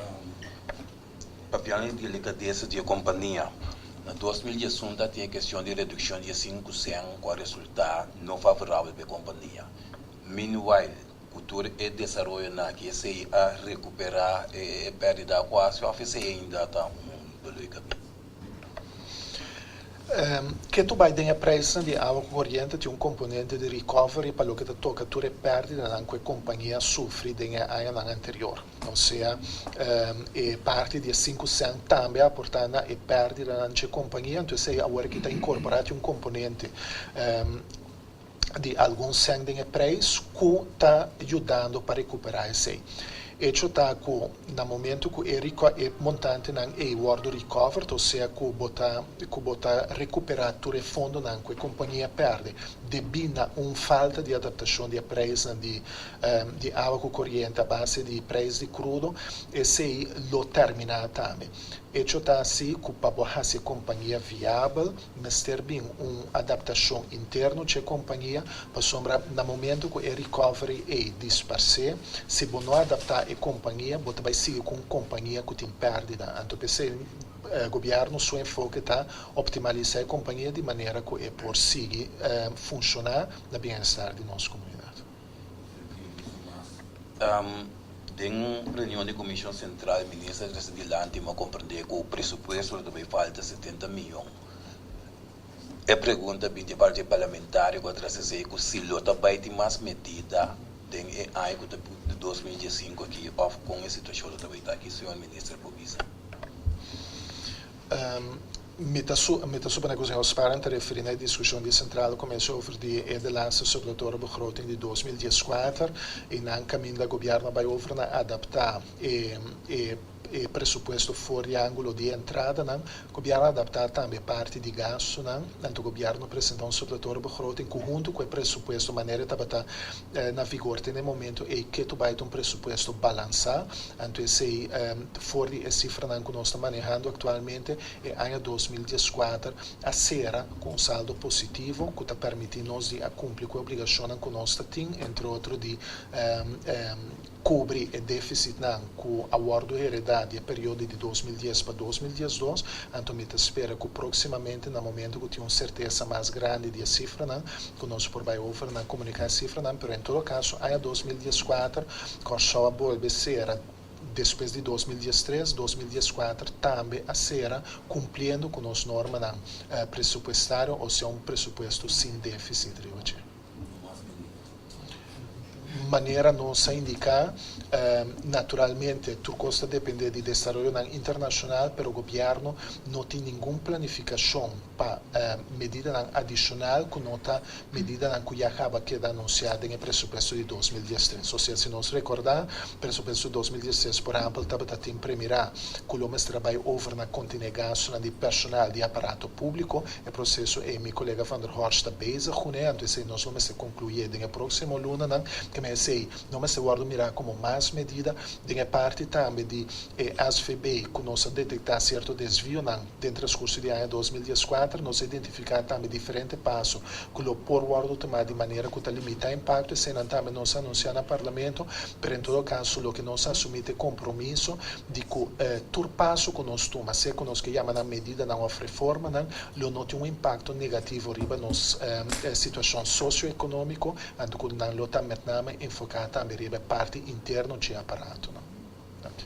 [SPEAKER 7] Papiando di delikadesa di e kompania, na 2011 ta tin e kestion di redukshon di e 5 sèn ku a resultá no favorabel pa e kompania. Meanwhile, ku tur e desaroyonan aki, esei a rekuperá e pèrdida ku a hasi òf esei ainda ta un doló di kabes?
[SPEAKER 1] Ke tur bai den e preisnan di awa ku koriente tin un komponente di recovery pa loke ta toka tur e pèrdidanan ku e kompania a sufri den e añanan anterior. Osea, e parti di e 5 sèn tambe a aportá na e pèrdidanan dje kompania, anto esei awor aki ta inkorporá tin un komponente di algun sèn den e preis ku ta yudando pa rekuperá esei. Echo ta ku na momento ku e e montantenan ei wòrdu recovered, osea ku bo ta rekuperá tur e fondonan ku e kompania pèrdè debí na un falta di adaptashon di e preisnan di awa ku koriente a base di preis di krudo, esei lo terminá tambe. Echo ta asina ku pa bo hasi e kompania viabel, mester bin un adaptashon interno dje kompania, pasobra na momento ku e recovery ei disparsé, si bo no adaptá e kompania, bo ta bai sigui ku un kompania ku tin pèrdida. Anto p'esei gobièrnu su enfoke ta optimalisá e kompania di manera ku e por sigui funshoná na bienestar di nos komunidat.
[SPEAKER 7] Den reunion di Komishon Sentral, minister dilanti m'a komprondé ku presupuesto tambe falta 70 mion. E pregunta bin di parti parlamentario ku a trese ku si lo ta bai tin mas medida den e aña ku ta 2015 aki òf kon e situashon lo ta bai ta aki, señor minister por bisa.
[SPEAKER 1] Mi ta supone ku señor Sparen ta referí na e diskushon di Centrale Commissie over di e de laatste suppletoire begroting di 2014 i nan kaminda gobièrnu bai over na adaptá e presupuesto for di ángulo di entradanan, gobièrnu a adaptá tambe parti di gastunan, anto gobièrnu a presentá un suppletoire begroting ku huntu ku e presupuesto manera tabata na vigor te na e momento ei ke tur bai ta un presupuesto balansá, anto esei for di e sifranan ku nos ta manehando aktualmente, e aña 2014 a sera ku un saldo positivo ku ta permití nos di a kumpli ku e obligashonnan ku nos ta tin, entre otro di kubri e défisitnan ku a wòrdu heredá di e periodo di 2010 pa 2012, anto mi ta spera ku próksimamente na momento ku tin un sertesa mas grandi di e sifranan, ku nos por bai over na komuniká e sifranan, pero en todo kaso aña 2014 Kòrsou a bolbe sera despues di 2013, 2014 tambe a sera kumpliendo ku nos normanan presupuestario, osea un presupuesto sin défisit riba dje. Manera nos a indiká, naturalmente, tur kos ta dependé di desaroyonan internashonal, pero gobièrnu no tin ningun planifikashon pa medidanan adishonal ku no ta medidanan ku ya kaba keda anunsiá den e presupuesto di 2013. Osea, si nos rekordá, presupuesto di 2013, por ehèmpel, tabata tin premirá ku lo mester bai over na kontené gastunan di personal di aparato públiko, e proseso ei mi kolega Van der Horst ta bezig kuné, anto esei nos lo mester konkluí den e próksimo lunanan, ke men. esei no mester wòrdu mirá komo mas medida. Den e parti tambe di e SVB ku nos a detektá sierto desvionan den transkurso di aña 2014, nos a identifiká tambe diferente paso ku lo por wòrdu tumá di manera ku ta limitá impakto. Eseinan tambe nos a anunsiá na Parlamento, pero en todo kaso loke nos a asumí ta e kompromiso di ku tur paso ku nos tuma, sea ku nos ke yama nan medidanan òf reformanan, lo no tin un impakto negativo riba nos situashon sosioekonómiko, anto ku nan lo ta met name enfoká tambe riba e parti interno dje aparatonan. Danki.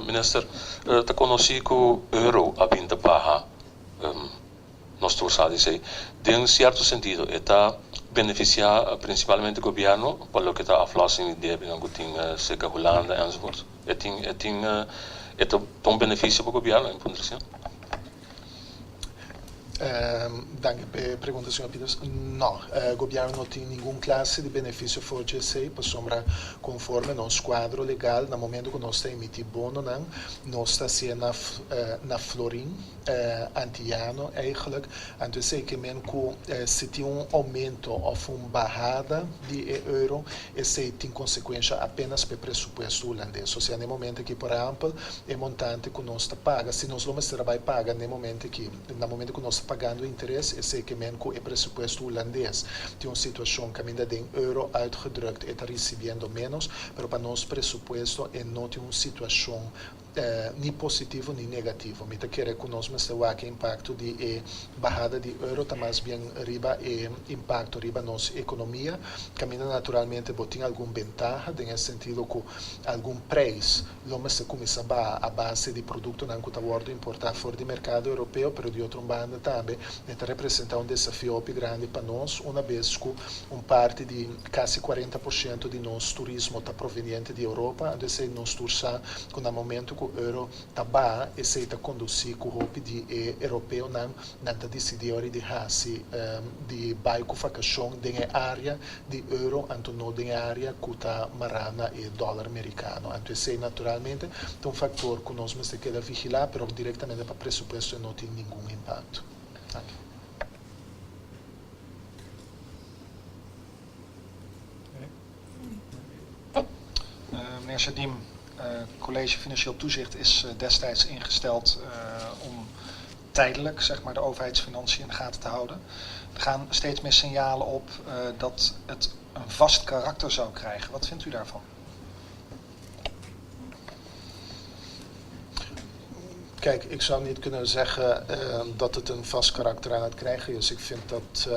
[SPEAKER 6] Minister, ta konosí ku euro a bin ta baha, nos tur sa di esei. Den sierto sentido e ta benefisiá prinsipalmente gobièrnu pa loke ta aflossing di debenan ku tin serka Hulanda enzovoort. E tin e tin e ta un benefisio pa gobièrnu en punto asina?
[SPEAKER 1] Danki pa e pregunta señor Pieters. No, gobièrnu no tin ningun klase di benefisio for dje esei pasobra konforme nos kuadro legal na momento ku nos ta emití bononan nos ta hasié na na florin antiyano eigenlijk. Anto esei ke men ku si tin un oumento òf un bahada di e euro esei tin konsekuensha apenas pa e presupuesto hulandes. Osea na e momento aki por ehèmpel e montante ku nos ta paga, si nos lo mester a bai paga na e momento aki, na momento ku nos ta pagando interes, esei ke men ku e presupuesto hulandes tin un situashon kaminda den euro uitgedrukt e ta risibiendo ménos, pero pa nos presupuesto e no tin un situashon ni positivo ni negativo. Mi ta kere ku nos mester wak e impakto di e bahada di euro ta mas bien riba e impakto riba nos ekonomia, kaminda naturalmente bo tin algun bentaha den e sentido ku algun preis lo mester kuminsá baha a base di produktonan ku ta wòrdu importá for di merkado europeo, pero di otro un banda tambe e ta representá un desafio hopi grandi pa nos una bes ku un parti di kasi 40% di nos turismo ta proveniente di Europa, anto esei nos tur sa ku na momento ku euro ta baha esei ta kondusí ku hopi di e europeonan nan ta disidí ora di hasi di bai ku vakashon den e área di euro anto no den e área ku ta mará na e dòler merikano. Anto esei naturalmente ta un faktor ku nos mester keda vigilá pero direktamente pa presupuesto e no tin ningun impakto. Danki.
[SPEAKER 10] Meneer Jardim, College Financieel Toezicht is destijds ingesteld om tijdelijk zeg maar, de overheidsfinanciën in de gaten te houden. Er gaan steeds meer signalen op dat het een vast karakter zou krijgen. Wat vindt u daarvan?
[SPEAKER 1] Kijk, ik zou niet kunnen zeggen dat het een vast karakter aan het krijgen is. Ik vind dat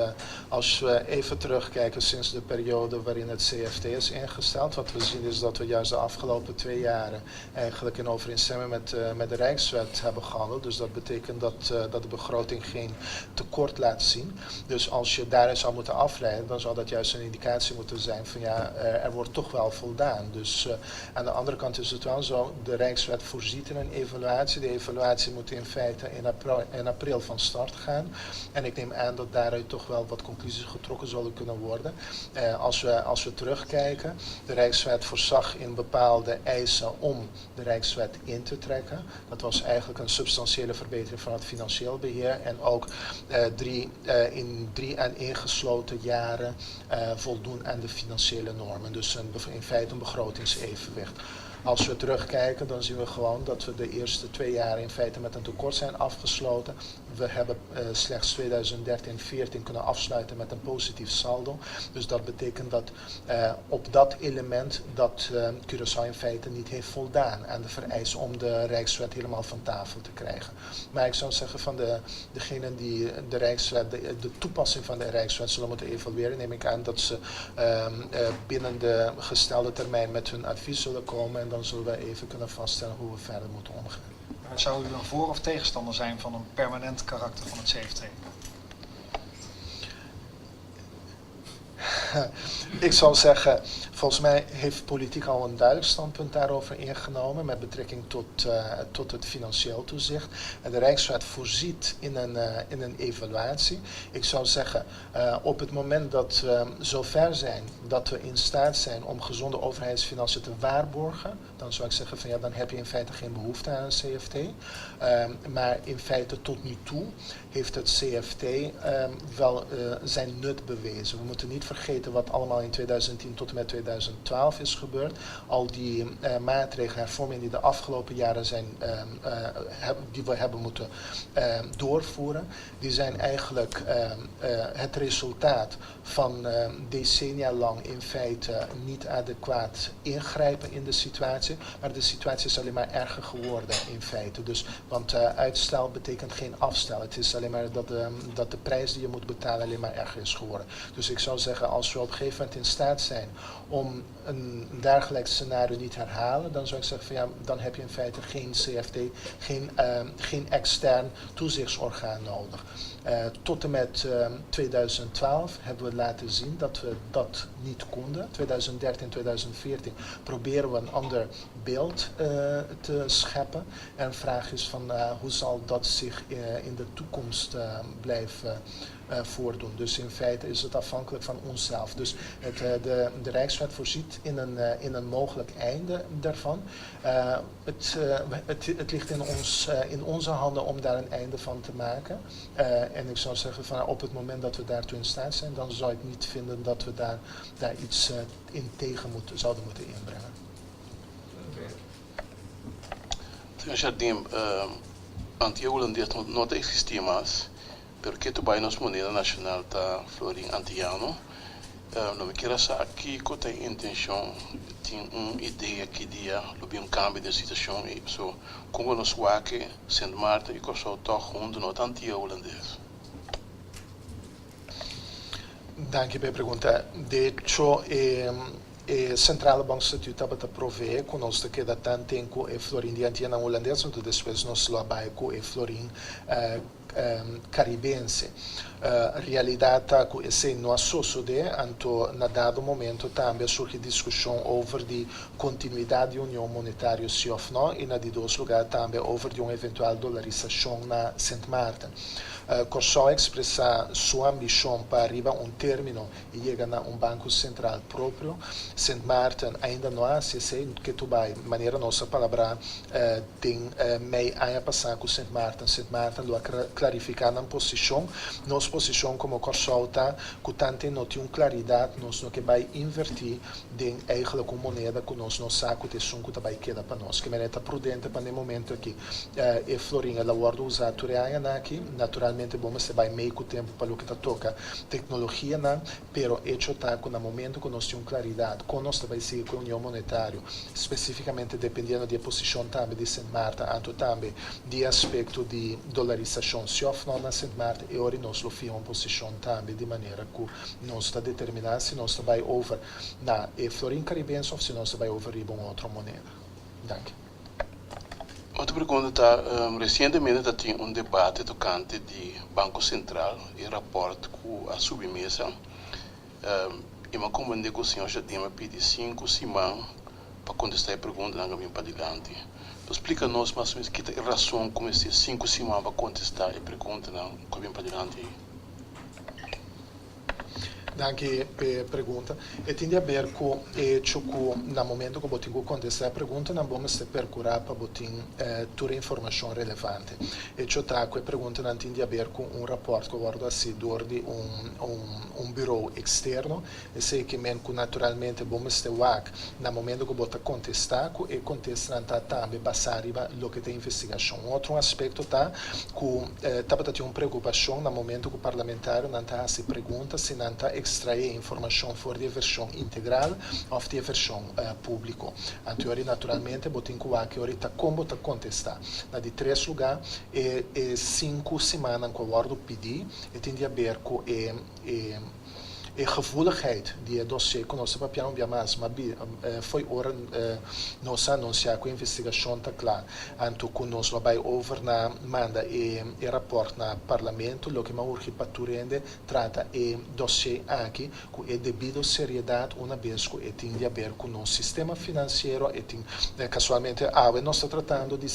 [SPEAKER 1] als we even terugkijken sinds de periode waarin het CFT is ingesteld, wat we zien is dat we juist de afgelopen 2 jaren eigenlijk in overeenstemming met de Rijkswet hebben gehandeld. Dus dat betekent dat de begroting geen tekort laat zien. Dus als je daarin zou moeten afleiden, dan zou dat juist een indicatie moeten zijn van ja, er wordt toch wel voldaan. Dus aan de andere kant is het wel zo, de Rijkswet voorziet in een evaluatie. De evaluatie moet in feite in april van start gaan. En ik neem aan dat daaruit toch wel wat conclusies getrokken zullen kunnen worden. Als we terugkijken, de Rijkswet voorzag in bepaalde eisen om de Rijkswet in te trekken. Dat was eigenlijk een substantiële verbetering van het financieel beheer en ook in 3 aaneengesloten jaren voldoen aan de financiële normen. Dus in feite een begrotingsevenwicht. Als we terugkijken, dan zien we gewoon dat we de eerste 2 jaar in feite met een tekort zijn afgesloten. We hebben slechts 2013 14 kunnen afsluiten met een positief saldo. Dus dat betekent dat op dat element dat Curaçao in feite niet heeft voldaan aan de vereisten om de Rijkswet helemaal van tafel te krijgen. Maar ik zou zeggen van degenen die de Rijkswet, de toepassing van de Rijkswet zullen moeten evalueren, neem ik aan dat ze binnen de gestelde termijn met hun advies zullen komen en dan zullen we even kunnen vaststellen hoe we verder moeten omgaan.
[SPEAKER 10] Maar zou u een voor- of tegenstander zijn van een permanent karakter van het CFT?
[SPEAKER 1] Ik zou zeggen, volgens mij heeft politiek al een duidelijk standpunt daarover ingenomen met betrekking tot het financieel toezicht. En de Rijksraad voorziet in een evaluatie. Ik zou zeggen, op het moment dat we zover zijn dat we in staat zijn om gezonde overheidsfinanciën te waarborgen, dan zou ik zeggen van ja, dan heb je in feite geen behoefte aan een CFT. Maar in feite tot nu toe heeft het CFT wel zijn nut bewezen. We moeten niet vergeten wat allemaal in 2010 tot en met 2012 is gebeurd. Al die maatregelen, hervormingen die de afgelopen jaren zijn, die we hebben moeten doorvoeren, die zijn eigenlijk het resultaat van decennia lang in feite niet adequaat ingrijpen in de situatie. Maar de situatie is alleen maar erger geworden in feite. Dus, want uitstel betekent geen afstel. Het is alleen maar dat de prijs die je moet betalen alleen maar erger is geworden. Dus ik zou zeggen, als we op een gegeven moment in staat zijn om een dergelijk scenario niet te herhalen, dan zou ik zeggen van ja, dan heb je in feite geen CFT, geen extern toezichtsorgaan nodig. Tot en met 2012 hebben we laten zien dat we dat niet konden. 2013, 2014 proberen we een ander beeld te scheppen. En de vraag is van hoe zal dat zich in de toekomst blijven voordoen. Dus in feite is het afhankelijk van onszelf. Dus de Rijkswet voorziet in een mogelijk einde daarvan. Het ligt in onze handen om daar een einde van te maken. En ik zou zeggen, van, op het moment dat we daartoe in staat zijn, dan zou ik niet vinden dat we daar iets in tegen zouden moeten inbrengen.
[SPEAKER 11] Señor Jardim, Antia Hulandes no ta eksistí mas, pero ketu bai nos moneda nashonal ta florin antiano. No mi ke sa kiko ta intenshon, tin un idea ki dia lo bin un kambio di situashon i so kon nos wak Sint Maarten i Kòrsou toch huntu no ta Antia Hulandes.
[SPEAKER 1] Danki pa e pregunta. De hecho, Centrale Bank Statuut tabata proveé ku nos ta keda tantu ku e florin di Antia Hulandes, anto despues nos lo bai ku e florin karibense. Realidat ta ku esei no a sosodé, anto na dado momento tambe a surgi diskushon over di kontinuidat di union monetario si òf no, i na di dos lugá tambe over di un eventual dolarisashon na Sint Maarten. Kòrsou a ekspresá su ambishon pa riba un término i yega na un banko sentral propio. Sint Maarten ainda no a hasi esei, ku bai manera nos a palabrá den mei aña pasá ku Sint Maarten. Sint Maarten lo a klarifiká nan posishon. Nos posishon komo Kòrsou ta ku tantu no tin un klaridat, nos no ke bai invertí den eigenlijk un moneda ku nos no sa ku ta esun ku ta bai keda pa nos. Ke men ta prudente pa e momento aki e florin el a wòrdu usá tur aña aki, naturalmente bon mester bai mee ku tempu pa loke ta toka teknologianan, pero hecho ta ku na momento ku nos tin klaridat, kon nos bai sigui ku union monetario, spesífikamente dependiendo di e posishon tambe di Sint Maarten, anto tambe di aspekto di dolarisashon, si òf no na Sint Maarten, e ora nos lo fiha un posishon tambe di manera ku nos ta determiná si nos bai over na e florin karibense òf si nos bai over riba un otro moneda. Danki.
[SPEAKER 11] Otro pregunta ta, resientemente tin un debate tokante di Banko Sentral i rapport ku a subi mesa. I mi a komprondé ku señor Jardim a pidi 5 siman pa kontestá e preguntanan ku bin padilanti. Anto, splika nos mas o ménos ki e rason ku mester 5 siman pa kontestá e preguntanan ku bin padilanti.
[SPEAKER 1] Danki pa e pregunta. E tin di haber ku hecho ku na momento ku bo tin ku kontestá e preguntanan bo mester perkurá pa bo tin tur informashon relevante. Hecho ta ku e preguntanan tin di haber ku un rapport ku a wòrdu hasí dor di un bureau eksterno. Esei ke men ku naturalmente bo mester wak na momento ku bo ta kontestá ku e kontestanan ta tambe basá riba loke ta investigashon. Un otro aspekto ta ku tabata tin un preokupashon na momento ku parlamentarionan ta hasi pregunta si nan ta ekstraé informashon for di vershon integral òf di vershon públiko. Anto naturalmente bo tin ku wak ta kon bo ta kontestá. Na di tres lugá, e 5 simannan ku a wòrdu pidí, e tin di haber ku e E gevoeligheid di e dossier ku nos ta papia un bia mas, ma fo'i ora nos a anunsiá ku e investigashon ta kla, anto ku nos lo bai over na manda e rapòrt na Parlamento, loke mi a urgi pa tur hende trata e dossier aki ku e debido seriedat una bes ku e tin di haber ku nos sistema finansiero, e tin kasualmente awe nos ta tratando di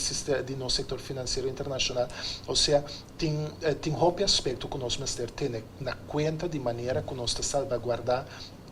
[SPEAKER 1] di nos sektor finansiero internashonal, osea tin tin hopi aspekto ku nos mester tene na kuenta di manera ku nos ta salbaguardá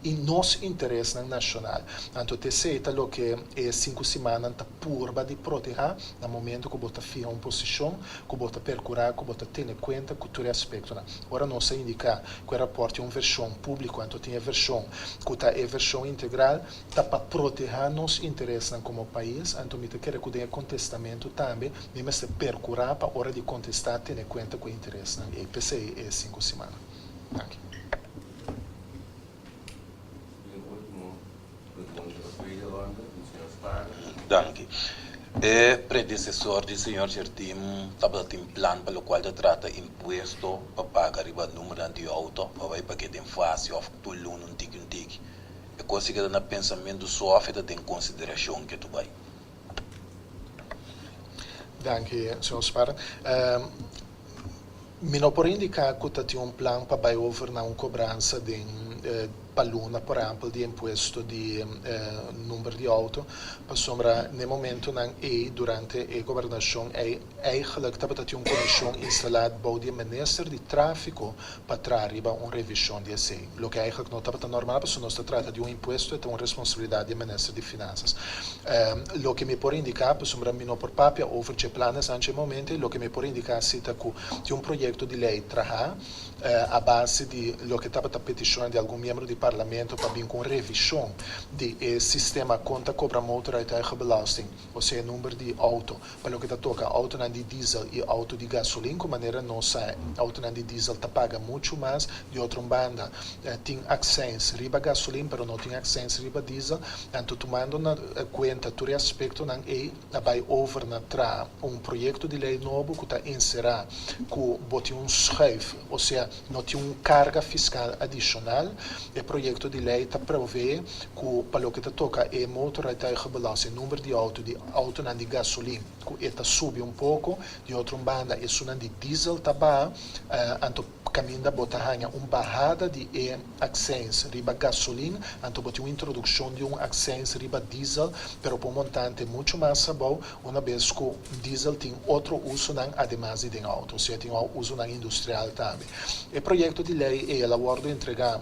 [SPEAKER 1] i nos interesnan nashonal. Anto t'esei ta loke e sinku simannan ta purba di protehá na momento ku bo ta fiha un posishon, ku bo ta perkurá ku bo ta tene kuenta ku tur e aspektonan. Ora nos a indiká ku e rapòrt tin un vershon públiko anto tin e vershon ku ta e vershon integral, ta pa protehá nos interesnan komo pais, anto mi ta kere ku den e kontestamentu tambe mi mester perkurá pa ora di kontestá tene kuenta ku e interesnan ei. P'esei e sinku simannan. Danki.
[SPEAKER 7] Danki. E predesesor di señor Jertim tabata tin plan pa lokual ta trata impuesto pa paga riba numernan di outo pa bai pag'é den fase òf tur luna un tiki un tiki. E kos si keda na pensamentu so òf e ta den konsiderashon ke tu bai?
[SPEAKER 1] Danki, señor Spar. Mi no por indiká ku ta tin un plan pa bai over na un kobransa den pa luna, por ehèmpel, di impuesto di number di outo, pasobra n'e momentunan ei durante e gobernashon ei eigenlijk tabata tin un komishon instalá bou di e minister di tráfiko pa traha riba un revishon di esei, loke eigenlijk no tabata normal pasobra nos ta trata di un impuesto e ta un responsabilidat di e minister di Finansas. Loke mi por indiká, pasobra mi no por papia over dje planes nan dje momento, loke mi por indiká si ta ku tin un proyekto di lei trahá a base di loke tabata petishonnan di algun miembro di parlamento pa bin ku un revishon di e sistema kon ta kobra motorrijtuigenbelasting, osea e number di outo, Pa loke ta toka outonan di diesel i outo di gasolin, ku manera nos sa outonan di diesel ta paga muchu mas. Di otro un banda tin akseins riba gasolin pero no tin akseins riba diesel. Anto tumando na kuenta tur e aspektonan ei a bai over na traha un proyekto di lei nobo ku ta enserá ku bo tin un schuif, osea no tin un karga fiskal adishonal. E proyekto di lei ta provee ku pa loke ta toka e motorrijtuigenbelasting, number di outo di outonan di gasolin ku e ta subi un poko, di otro un banda esunnan di diesel ta baha, anto kaminda bo ta haña un bahada di e akseins riba gasolin, anto bo tin un introdukshon di un akseins riba diesel, pero pa un montante muchu mas abou, una bes ku diesel tin otro usonan ademas di den outo, osea tin usonan industrial tambe. E proyekto di lei ei el a wòrdu entregá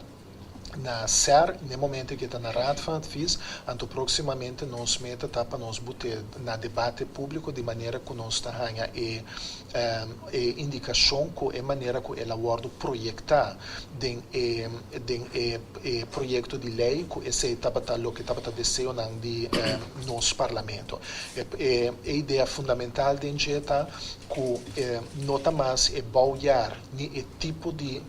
[SPEAKER 1] na ser n'e momento ke ta na Raad van Advies, anto próksimamente nos meta ta pa nos but'é na debate públiko di manera ku nos ta haña e e indikashon ku e manera ku el a wòrdu proyektá den e den e e proyekto di lei ku esei tabata loke tabata deseonan di nos Parlamento. E e idea fundamental den dje ta ku no ta mas e bouwjaar ni e tipo di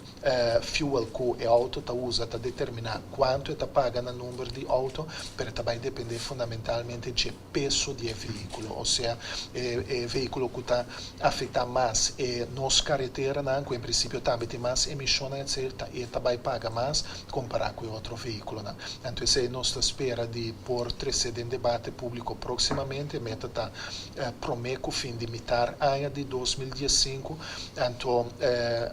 [SPEAKER 1] Fuel ku e outo ta usa ta determiná kuantu e ta paga na number di outo, pero e ta bai dependé fundamentalmente dje peso di e vehíkulo. Osea, e e vehíkulo ku ta afektá mas e nos kareteranan, ku en prinsipio tambe tin mas emishonnan etcetera, ta e ta bai paga mas kompará ku e otro vehíkulonan. Anto esei nos ta spera di por trese den debate públiko próksimamente. E meta ta promé ku fin di mitar aña di 2015. Anto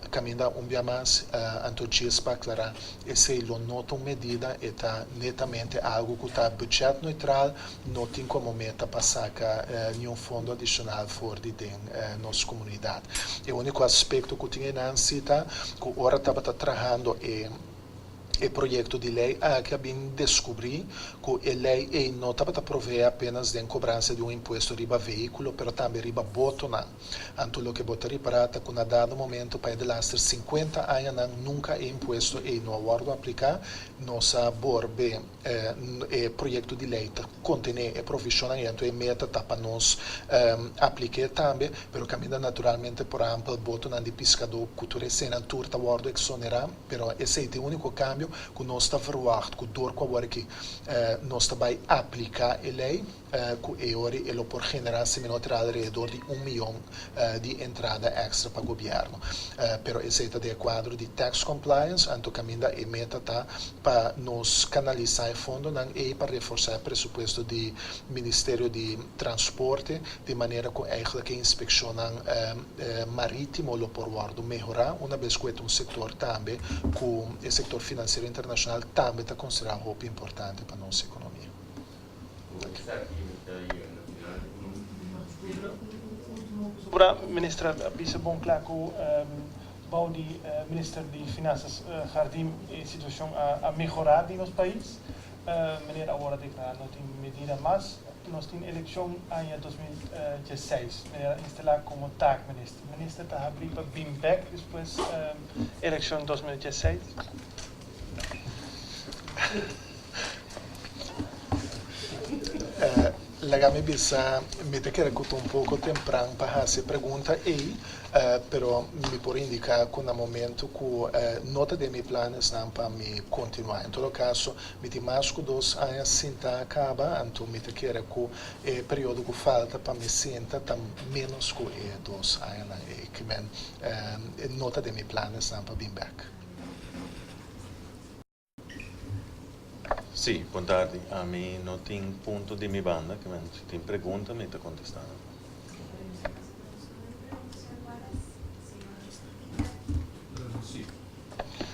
[SPEAKER 1] kaminda un bia mas, anto djis pa aklará, esei lo no ta un medida, e ta netamente algu ku ta budget neutral, no tin komo meta pa saka niun fondo adishonal for di den nos komunidat. E úniko aspekto ku tin einan si ta ku ora tabata trahando e E proyekto di lei aki a bin deskubrí ku e lei ei no tabata proveé apenas den kobransa di un impuesto riba vehíkulo pero tambe riba botonan. Anto loke bo ta ripará ta ku na dado momento pa e delaster 50 añanan nunka e impuesto ei no a wòrdu apliká. Nos a borbe e proyekto di lei ta kontené e provishonnan ei anto e meta ta pa nos aplik'é tambe pero kaminda naturalmente por ehèmpel botonan di piskadó ku tur esenan tur ta wòrdu eksonerá. Pero esei ta e úniko kambio. kambio ku nos ta verwacht ku dor ku awor aki nos ta bai apliká e lei ku e ora e lo por generá si mi no tra alrededor di un mion di entrada èkstra pa gobièrnu. Pero esei ta den e kuadro di tax compliance, anto kaminda e meta ta pa nos kanalisá e fondonan ei pa reforsá e presupuesto di Ministerio di Transporte di manera ku eigentlik e inspekshonnan marítimo lo por wòrdu mehorá una bes ku e ta un sektor tambe ku e sektor finansiero internashonal tambe ta konsiderá hopi importante pa nos ekonomia.
[SPEAKER 8] Ora minister a bisa bon kla ku bou di minister di Finansas Jardim e situashon a mehorá den nos pais. Meneer awor a deklará no tin medida mas. Nos tin elekshon aña 2016. Meneer a instalá komo taakminister. Minister ta habrí pa bin bèk despues elekshon 2016?
[SPEAKER 1] Laga mi bisa, mi ta kere ku ta un poko tempran pa hasi e pregunta ei, pero mi por indiká ku na momento ku no ta den mi planesnan pa mi kontinuá. En todo kaso, mi tin mas ku dos aña sinta kaba, anto mi ta kere ku e periodo ku falta pa mi sinta ta ménos ku e dos añanan ei. Ke men no ta den mi planesnan pa bin bèk.
[SPEAKER 12] Sí, bon tardi. Ami no tin punto di mi banda, ke men si tin pregunta mi ta kontestá nan.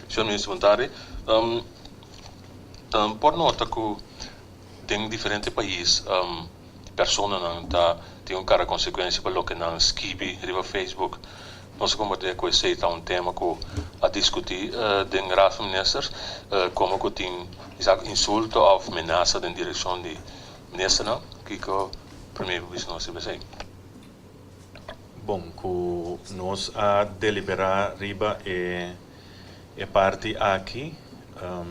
[SPEAKER 6] Señor Minister, bon tardi. Por nota ku den diferente pais personanan ta tin un kara konsekuensia pa loke nan skibi riba Facebook. Nos a kompartí ku esei ta un tema ku a diskutí den Raad van Ministers, komo ku tin kisas insulto òf menasa den direkshon di ministernan. Kiko Premier por bisa nos riba esei?
[SPEAKER 12] Bon, ku nos a deliberá riba e E parti aki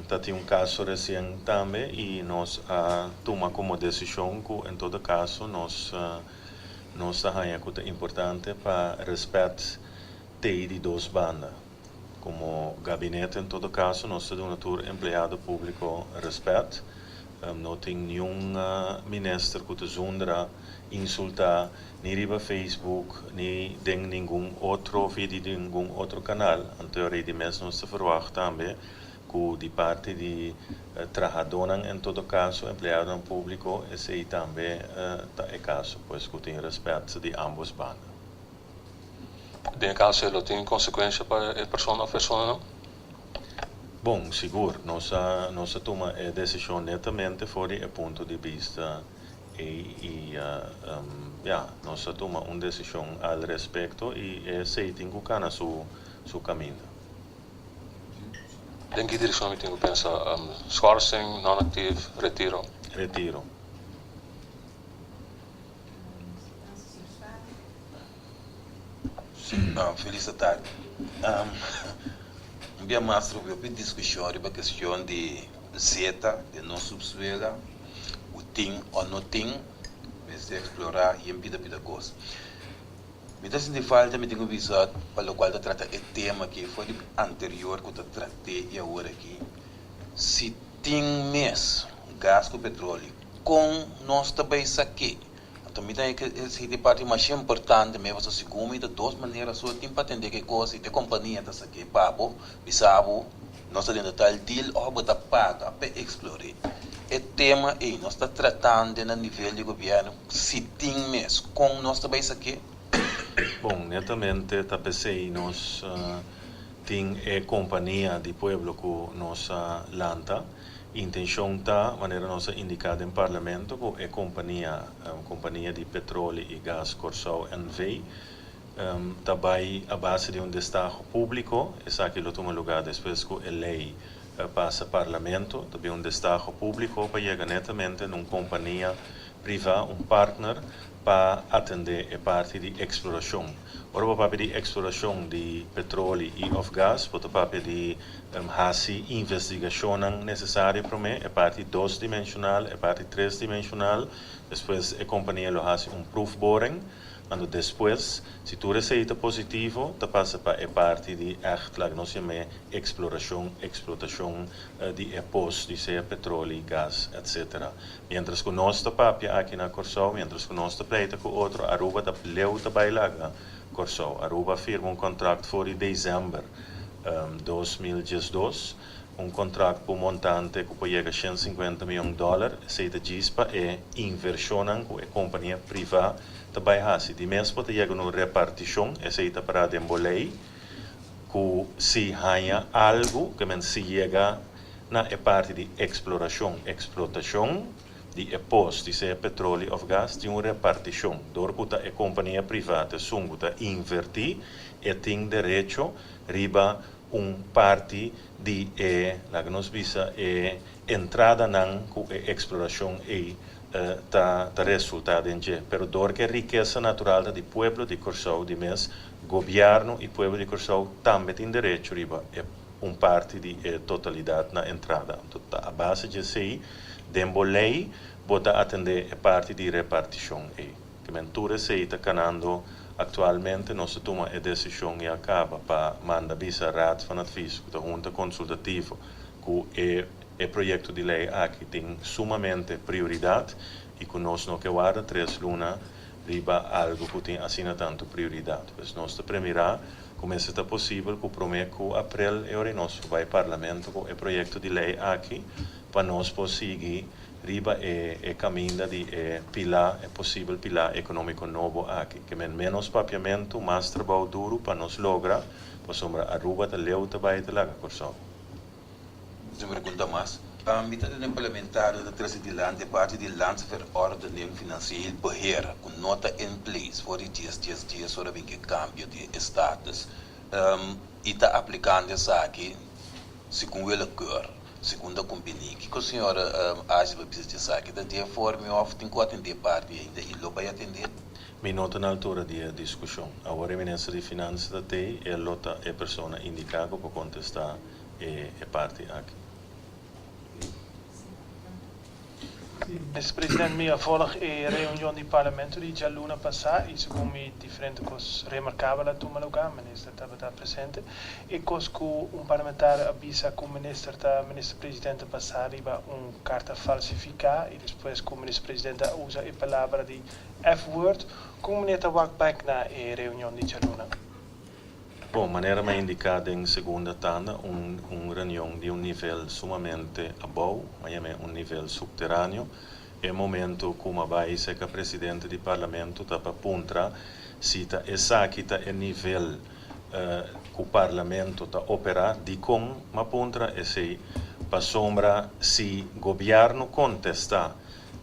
[SPEAKER 12] ta tin un kaso resien tambe i nos a tuma komo desishon ku en todo kaso nos nos ta haña ku ta importante pa rèspèt tei di dos banda. Komo gabinete en todo kaso nos ta duna tur empleado públiko rèspèt. No tin niun minister ku ta zundra, insultá ni riba Facebook, ni den ningun otro via di ningun otro kanal. Anto rei di mes nos ta verwagt tambe ku di parti di trahadónan en todo kaso, empleadonan públiko, esei tambe ta e kaso, pues ku tin rèspèt di ámbos banda.
[SPEAKER 6] Den e kaso ei lo tin konsekuensha pa e persona òf personanan?
[SPEAKER 12] Bon, sigur. Nos a nos a tuma e desishon netamente for di e punto di bista Ei i ya, nos a tuma un desishon al respekto i esei tin ku kana su su kaminda.
[SPEAKER 6] Den ki direkshon mi tin ku pensa? Schorsing, non-actief, retiro?
[SPEAKER 12] Retiro.
[SPEAKER 7] Sí, felis atardi. Un bia mas trobe hopi diskushon riba kestion di zeta den nos subsuela. Ku tin o no tin, mester eksplorá yen pida pida kos. Mi ta sinti falta, mi tin ku bisa pa lokual ta trata e tema aki for di anterior ku ta trat'é i awor aki, si tin mes gas ku petroli, kon nos ta bai sak'é? Anto mi ta haña ku esei ta e parti mas importante mi pasobra segun mi ta dos manera so tin pa atendé ku e kos, si ta e kompania ta sak'é pa bo, bisa bo nos ta dentro tal deal òf bo ta paga pa eksplor'é. E tema ei nos ta tratando na nivel di gobièrnu si tin mes kon nos ta bai sak'é.
[SPEAKER 12] Bon, netamente ta p'esei nos tin e kompania di pueblo ku nos a lanta. Intenshon ta, manera nos a indiká den Parlamento, ku e kompania, Kompania di Petroli i Gas Kòrsou NV. Ta bai a base di un destaho públiko. Esaki lo tuma lugá despues ku e lei pasa Parlamento. Ta bin un destaho públiko pa yega netamente na un kompania privá, un partner, pa atendé e parti di eksplorashon. Ora bo papia di eksplorashon di petroli i òf gas, bo ta papia di hasi investigashonnan nesesario promé, e parti dosdimenshonal, e parti tresdimenshonal, despues e kompania lo hasi un proefboring. Anto despues, si tur esei ta positivo, ta pasa pa e parti di ègt, laga nos yam'é eksplorashon, eksplotashon di e pos, di sea petroli, gas, etcetera. Miéntras ku nos ta papia aki na Kòrsou, miéntras ku nos ta pleita ku otro, Aruba ta leu ta bai laga Kòrsou. Aruba a firma un kontrakt for di desèmber 2012, un kontrakt ku un montante ku por yega 150 mion dòler. Esei ta djis pa e invershonnan ku e kompania privá ta bai hasi. Di mes bo ta yega na un repartishon, esei ta pará den bo lei, ku si haña algu, ke men si yega na e parti di eksplorashon, eksplotashon di e pos, di sea petroli òf gas, tin un repartishon. Dor ku ta e kompania privá ta esun ku ta invertí, e tin derecho riba un parti di e, laga nos bisa, e entradanan ku e eksplorashon ei ta ta resultá den dje. Pero dor ku e rikesa natural ta di pueblo di Kòrsou di mes, gobièrnu i pueblo di Kòrsou tambe tin derecho riba e un parti di e totalidat na entrada. Anto ta a base dje esei, den bo lei bo ta atendé e parti di repartishon ei. Ke men tur esei ta kanando aktualmente. Nos a tuma e desishon i a kaba pa manda bisa Raad van Advies ku ta hunta konsultativo ku e e proyekto di lei aki tin sumamente prioridat i ku nos no ke warda tres luna riba algu ku tin asina tantu prioridat. Pues nos ta premirá ku mester ta posibel ku promé ku aprel e ora nos por bai Parlamento ku e proyekto di lei aki pa nos por sigui riba e e kaminda di e pilá, e posibel pilá ekonómiko nobo aki. Ke men ménos papiamentu, mas trabou duru pa nos logra, pasobra Aruba ta leu ta bai ta laga Kòrsou.
[SPEAKER 7] Un pregunta mas. Mi ta den parlamentario ta trece dilanti e parti di Landsverordening Financieel Beheer cu no ta in place for di dies dies dies ora bin ke cambio di e status y ta aplicando esaki segun willekeur, segun ta cumbini. Kico señor Asjes por bisa di esaki? Ta di e forma of tin cu atende e parti ainda y lo bay atende?
[SPEAKER 12] Mi no ta na altura di e discusion. Awor e minister di Finansa ta tey, e lo ta e persona indica cu por contesta e e parti aki.
[SPEAKER 8] Mister President, mi a volg e reunion di Parlamento di djaluna pasá i segun mi diferente kos remarkabel a tuma lugá, Minister tabata presente. E kos ku un parlamentario a bisa ku Minister ta Minister President a basá riba un karta falsifiká i despues ku Minister President a usa e palabra di F-word, kon meneer ta wak bèk na e reunion di djaluna?
[SPEAKER 12] Bon, manera mi a indiká den segunda tanda, un un reunion di un nivel sumamente abou, mi a yam'é un nivel subteráneo. E momento ku mi a bai serka presidente di parlamento ta pa puntra si ta esaki ta e nivel ku parlamento ta operá. Dikon mi a puntra esei? Pasobra si gobièrnu kontestá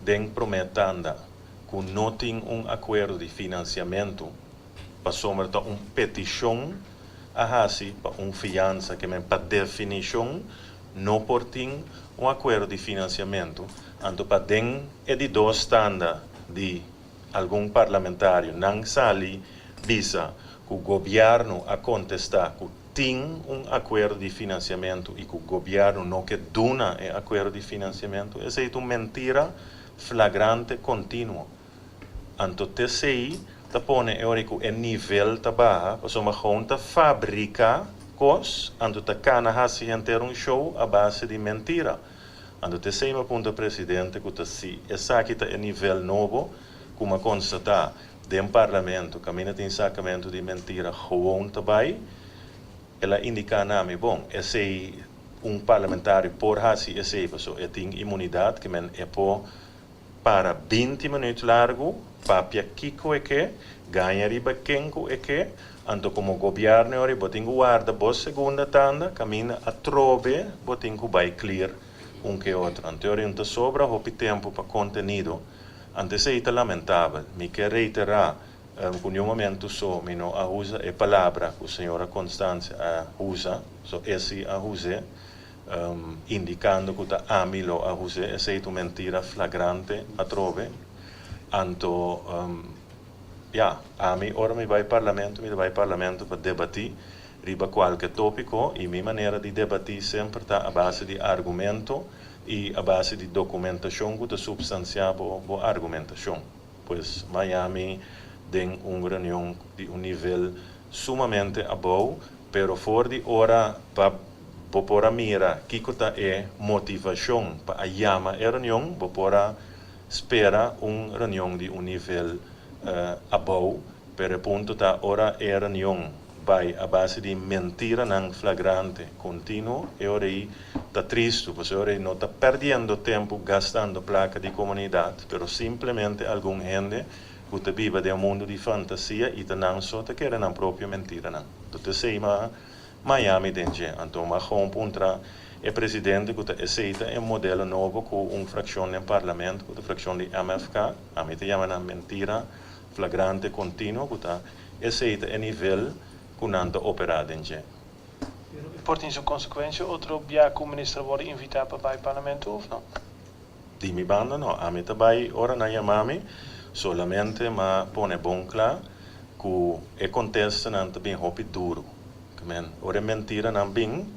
[SPEAKER 12] den promé tanda ku no tin un akuerdo di finansiamentu, pasobra ta un petishon a hasi pa un fiansa ke men pa definishon no por tin un akuerdo di finansiamentu, anto pa den e di dos tanda di algun parlamentario nan sali bisa ku gobièrnu a kontestá ku tin un akuerdo di finansiamentu i ku gobièrnu no ke duna e akuerdo di finansiamentu, esei ta un mentira flagrante kontinuo. Anto t'esei ta pone e ora ku e nivel ta baha, pasobra gewoon ta fabriká kos, anto ta kana hasi henter un show a base di mentira. Anto t'esei mi a puntra presidente ku ta si esaki ta e nivel nobo ku mi a konstatá den parlamento kaminda tin sakamentu di mentira gewoon ta bai. El a indiká na mi, bon, esei un parlamentario por hasi esei pasobra e tin imunidat, ke men e por Para 20 minuut largu, papia kiko e ke, gaña riba ken ku e ke, anto komo gobièrnu e ora bo tin ku warda bo segunda tanda, kaminda atrobe bo tin ku bai clear un ke otro. Anto e ora no ta sobra hopi tempu pa kontenido, anto esei ta lamentabel. Mi ke reiterá ku niun momentu so mi no a usa e palabra ku señora Constancia a usa, so e si a us'é. Indicando cu ta ami lo a huse esey ta un mentira flagrante atrobe. Anto, ya, ami ora mi bay Parlamento, mi ta bay Parlamento pa debati riba cualke topico y mi manera di debati semper ta a base di argumento y a base di documentacion cu ta substancia bo argumentacion. Pues, Miami. den un reunion di un nivel sumamente abou, pero for di ora pa bo por a mira kiko ta e motivashon pa a yama e reunion, bo por a spera un reunion di un nivel abou, pero e punto ta ora e reunion bai a base di mentiranan flagrante continuo, e ora ei ta tristu, pasobra e ora ei no ta perdiendo tempu gastando placa di comunidad, pero simplemente algun hende cu ta biba den un mundo di fantasia y ta nan so ta kere nan propio mentiranan. Tot esey m'a Miami den dje. Anto m'a gewoon puntra e presidente cu ta esey ta e modelo nobo cu un fraccion den parlamento, cu ta fraccion di MFK, ami ta yama nan mentira flagrante continuo, cu ta esey ta e nivel cu nan ta opera den dje.
[SPEAKER 8] Pero e por tin su consecuencia otro bia cu minister wordo invita pa bay parlamento of no?
[SPEAKER 12] Di mi banda no, ami ta bai ora nan yama mi, solamente m'a pone bon kla ku e kontestanan ta bin hopi duru. Ke men, ora e mentiranan bin,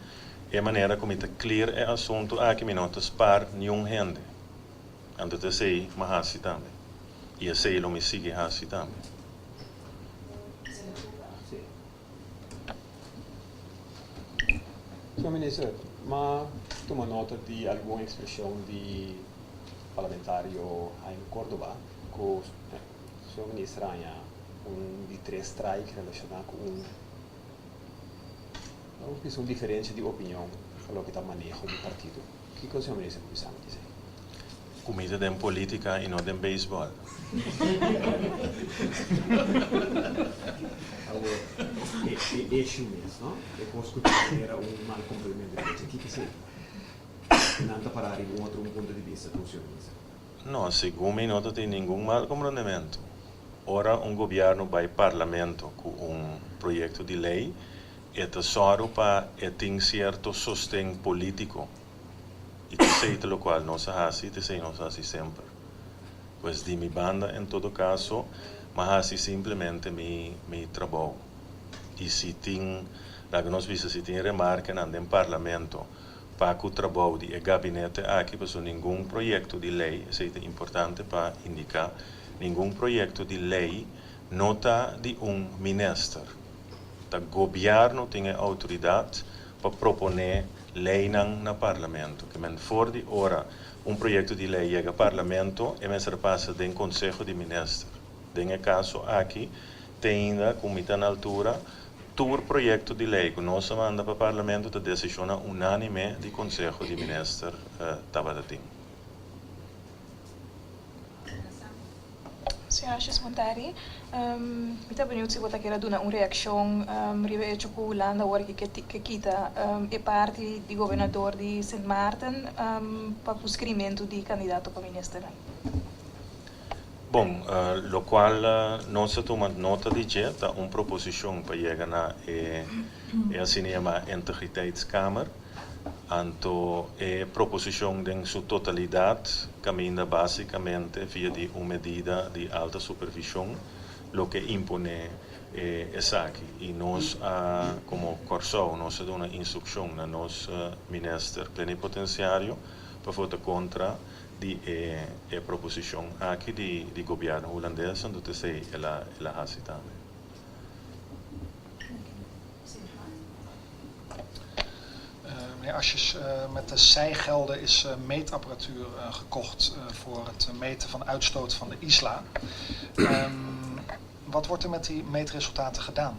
[SPEAKER 12] e manera ku mi ta clear e asuntu aki mi no ta spar niun hende. Anto ta esei m'a hasi tambe. I esei lo mi sigui hasi tambe.
[SPEAKER 9] Señor Minister, m'a tuma nota di algun expresion di Parlamentario Jaime Cordoba cu Señor Minister a haña un di tres strike relaciona cu un, laga nos bisa un diferencia di opinion pa loke ta maneho di partido. Kiko Señor Minister por bisa mi di esey?
[SPEAKER 12] Cu mi ta den politica y no den baseball.
[SPEAKER 9] Awor, e issue mes, no? E cos cu ta genera un mal comprendimento di leche, kiko esey? Nan ta para riba un otro un punto di bista cu Señor Minister.
[SPEAKER 12] No, segun mi no ta tin ningun mal comprendimento. Ora un gobierno bay parlamento cu un proyecto di ley, e ta sòru pa e tin cierto sosten politico. I ta esei ta lokual nos a hasi i ta esei nos a hasi semper. Pues di mi banda en todo kaso m'a hasi simplemente mi mi trabou. I si tin, laga nos bisa si tin remarkenan den parlamento pa ku trabou di e gabinete aki pasobra ningun proyekto di lei, esei ta importante pa indiká, ningun proyekto di lei no ta di un minister. Ta gobièrnu tin e outoridat pa proponé leinan na Parlamento. Ke men for di ora un proyekto di lei yega Parlamento, e mester pasa den Konseho di Minister. Den e kaso aki, te ainda ku mi ta na altura, tur proyekto di lei ku nos a manda pa Parlamento ta desishonnan unánime di Konseho di Minister tabata tin.
[SPEAKER 4] Señor Asjes Montari, mi ta beniut si bo ta kere duna un reaccion riba e hecho cu Hulanda awor ke ke kita e parti di gobernador di Sint Maarten pa cu scrimento di candidato pa ministernan.
[SPEAKER 12] Bon, locual nos a tuma nota di dje ta un proposicion pa yega na e e asina yama Integriteitskamer. Anto e proposicion den su totalidad caminda basicamente via di un medida di alta supervision loke impone e esaki. Y nos a, como Corsou, nos a duna instruccion na nos Minister Plenipotenciario pa vota contra di e e proposicion aki di di Gobierno Hulandes, anto ta esey el a el a haci tambe.
[SPEAKER 10] Meneer Asjes, met de zijgelden is meetapparatuur gekocht voor het meten van uitstoot van de Isla. Wat wordt er met die meetresultaten gedaan?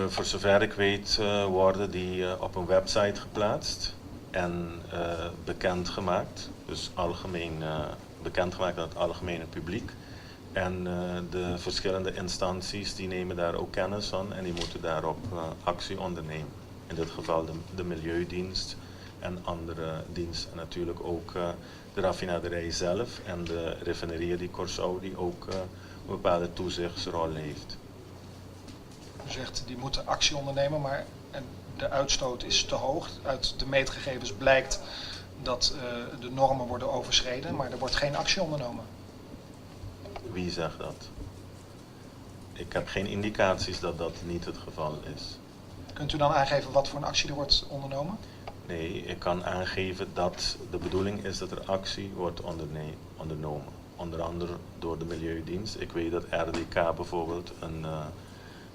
[SPEAKER 12] Voor zover ik weet worden die op een website geplaatst en bekendgemaakt. Dus algemeen bekendgemaakt aan het algemene publiek. En de verschillende instanties die nemen daar ook kennis van en die moeten daarop actie ondernemen. In dit geval de, de Milieudienst en andere diensten. En natuurlijk ook de raffinaderij zelf en de refineria di Kòrsou die ook een bepaalde toezichtsrol heeft.
[SPEAKER 10] U zegt die moeten actie ondernemen, maar de uitstoot is te hoog. Uit de meetgegevens blijkt dat de normen worden overschreden, maar er wordt geen actie ondernomen.
[SPEAKER 12] Wie zegt dat? Ik heb geen indicaties dat dat niet het geval is.
[SPEAKER 10] Kunt u dan aangeven wat voor een actie er wordt ondernomen?
[SPEAKER 12] Nee, ik kan aangeven dat de bedoeling is dat er actie wordt ondernomen. Onder andere door de Milieudienst. Ik weet dat RDK bijvoorbeeld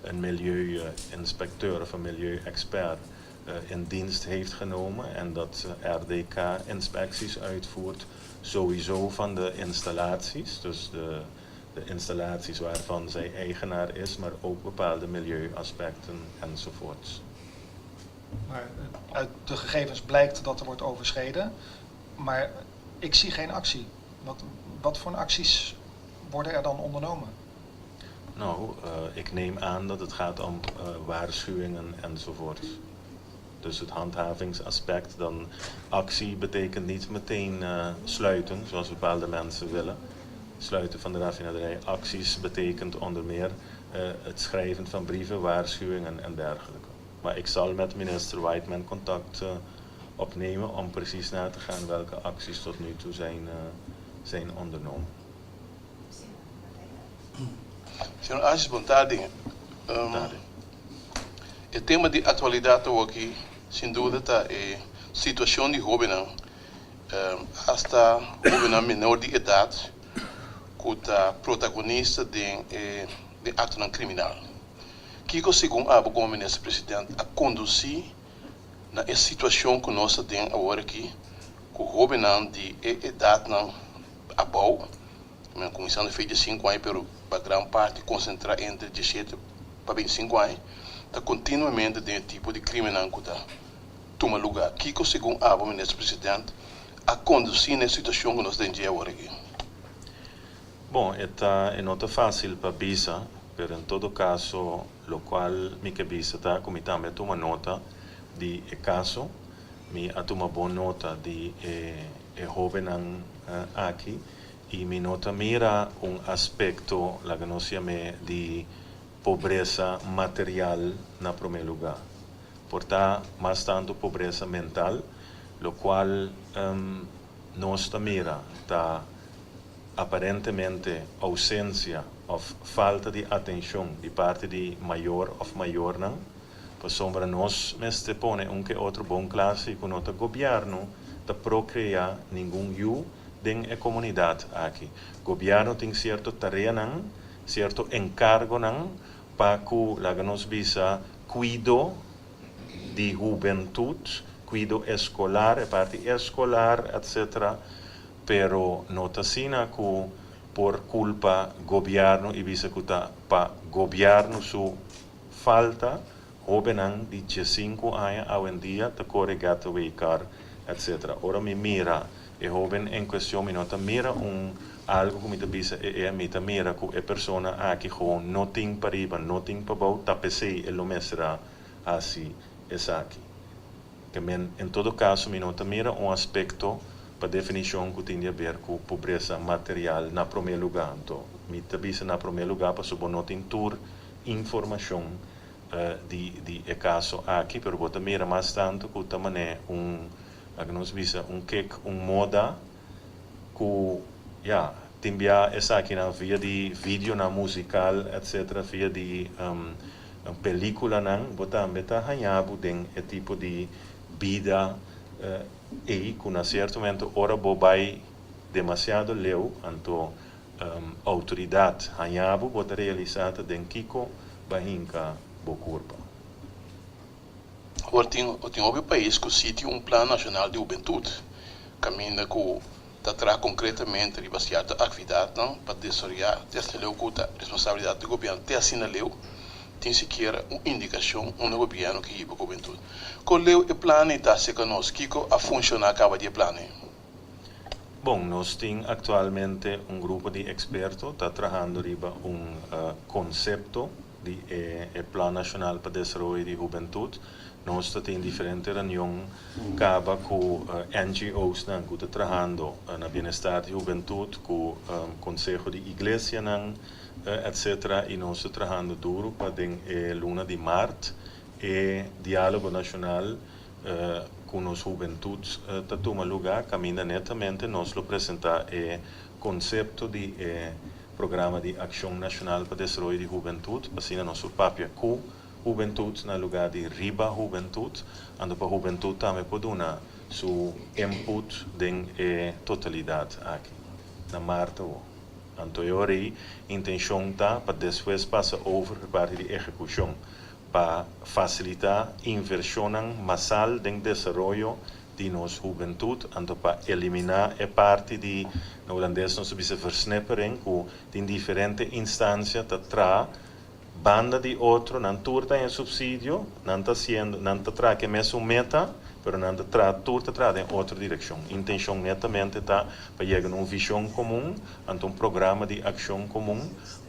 [SPEAKER 12] een milieuinspecteur of een milieuexpert in dienst heeft genomen en dat RDK inspecties uitvoert sowieso van de installaties, dus de installaties waarvan zij eigenaar is, maar ook bepaalde milieuaspecten enzovoorts.
[SPEAKER 10] Maar uit de gegevens blijkt dat er wordt overschreden, maar ik zie geen actie. Wat voor acties worden er dan ondernomen?
[SPEAKER 12] Nou, ik neem aan dat het gaat om waarschuwingen enzovoort. Dus het handhavingsaspect, dan actie betekent niet meteen sluiten, zoals bepaalde mensen willen. Sluiten van de raffinaderij. Acties betekent onder meer het schrijven van brieven, waarschuwingen en dergelijke. Maar ik zal met minister Whiteman contact opnemen om precies na te gaan welke acties tot nu toe zijn ondernomen.
[SPEAKER 11] Señor Asjes, bon tardi. E tema di aktualidat aki, sin duda, ta e situashon di hóbennan, asta hóbennan menor di edat, ku ta protagonista di aktonan kriminal. Kiko segun abo komo minister presidente a kondusí na e situashon ku nos tin awor aki, ku hóbennan di edatnan abou, kuminsando for di 5 aña, pero pa gran parti konsentrá entre 17 pa 25 aña, ta kontinuamente den tipo di krímen ku ta tuma lugá? Kiko segun abo, minister presidente, a kondusí na e situashon ku nos tin awor aki?
[SPEAKER 12] Bon, e no ta fásil pa bisa, pero en todo kaso, lokual mi ke bisa ta, ku mi tambe a tuma nota di e kaso, mi a tuma bon nota di e hóbennan aki, i mi no ta mira un aspekto, laga nos yam'é, di pobresa material na promé lugá. Por ta mas tantu pobresa mental, lokual nos ta mira ta aparentemente ousensia òf falta di atenshon di parti di mayor òf mayornan, pasobra nos mester pone un ke otro bon kla si ku no ta gobièrnu ta prokreá ningun yu den e komunidat aki. Gobièrnu tin sierto tareanan, sierto enkargonan pa ku, laga nos bisa, kuido di hubentut, kuido eskolar, e parti eskolar, etc. Pero no ta asina ku por kulpa gobièrnu i bisa ku ta pa gobièrnu su falta hóbennan di 15 aña awendia ta kore getaway car, etc. Ora mi mira e hóben en kuestion, mi no ta mira un algu ku mi ta bisa e mi ta mira ku e persona aki gewoon no tin pariba, no tin pabou, ta p'esei e lo mester a hasi esaki. Ke men, en todo kaso, mi no ta mira un aspekto pa definishon ku tin di haber ku pobresa material na promé lugá. Anto, mi ta bisa na promé lugá pasobra bo no tin tur informashon di e kaso aki, pero bo ta mira mas tantu ku ta manera un, laga nos bisa, un kick, un moda ku ya, tin bia esakinan via di videonan musikal, etc., via di pelíkulanan, bo tambe ta haña bo den e tipo di bida ei ku na sierto momento ora bo bai demasiado leu, anto outoridat haña bo, bo ta realisá ta den kiko b'a hinka bo kurpa.
[SPEAKER 11] Awor tin hopi pais ku sí tin un plan nashonal di hubentut, kaminda ku ta traha konkretamente riba sierto aktividatnan pa desaroyá te asina leu ku ta responsabilidat di gobièrnu. Te asina leu tin sikiera un indikashon unda gobièrnu ke hiba ku hubentut. Kon leu e plan ei ta aserka nos? Kiko a funshoná kaba di e plan ei?
[SPEAKER 12] Bon, nos tin aktualmente un grupo di eksperto ta trahando riba un konsepto di e Plan Nashonal pa Desaroyo di Hubentut. Nos ta tin diferente reunion kaba ku NGOsnan ku ta trahando na bienestar di hubentut, ku konseho di iglesianan, etc. I nos ta trahando duru pa den e luna di mart e diálogo nashonal ku nos hubentut ta tuma lugá, kaminda netamente nos lo presentá e konsepto di e Programa di Akshon Nashonal pa Desaroyo di Hubentut, pa asina nos por papia ku hubentut na lugá di riba hubentut, anto pa hubentut tambe por duna su input den e totalidat aki. Na mart awo. Anto e ora ei intenshon ta pa despues pasa over pa e parti di ehekushon pa fasilitá invershonnan masal den desaroyo di nos hubentut, anto pa eliminá e parti di, na hulandes nos ta bisa versnippering, ku tin diferente instansia ta traha banda di otro, nan tur ta haña supsidio, nan ta hasiendo, nan ta traha ku e mesun meta, pero nan ta traha, tur ta traha den otro direkshon. Intenshon netamente ta pa yega na un vishon komun, anto un programa di akshon komun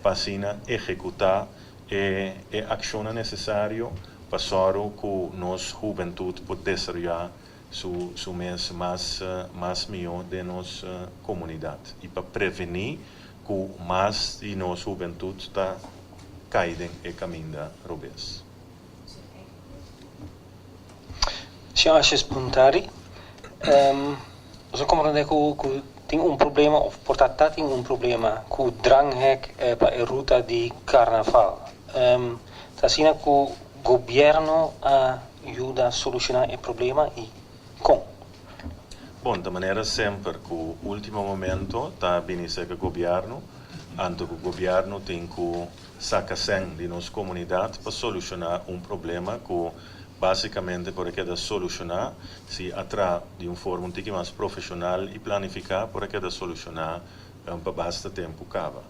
[SPEAKER 12] pa asina ehekutá e e akshonnan nesesario pa sòru ku nos hubentut por desaroyá su su mes mas mas mihó den nos komunidat i pa prevení ku mas di nos hubentut ta kai den e kaminda robes.
[SPEAKER 13] Señor Asjes Buntari, Nos a komprondé ku ku tin un problema òf por ta ta tin un problema ku dranghek pa e ruta di karnaval. Ta asina ku gobièrnu a yuda solushoná e problema i kon?
[SPEAKER 12] Bon, ta manera semper ku último momento ta bini serka gobièrnu, anto ku gobièrnu tin ku saka sèn di nos komunidat pa solushoná un problema ku Básicamente por a keda solushoná si a tra di un forma un tiki mas profeshonal i planifiká por a keda solushoná pa basta tempu kaba.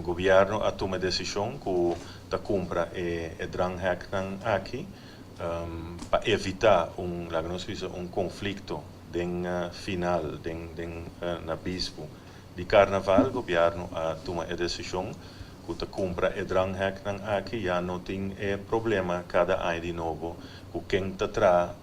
[SPEAKER 12] Gobièrnu a tuma e desishon ku ta kumpra e e drangheknan aki pa evitá un, laga nos bisa, un konflikto den final den den na bispu di karnaval. Gobièrnu a tuma e desishon ku ta kumpra e drangheknan aki ya no tin e problema kada aña di nobo ku ken ta traha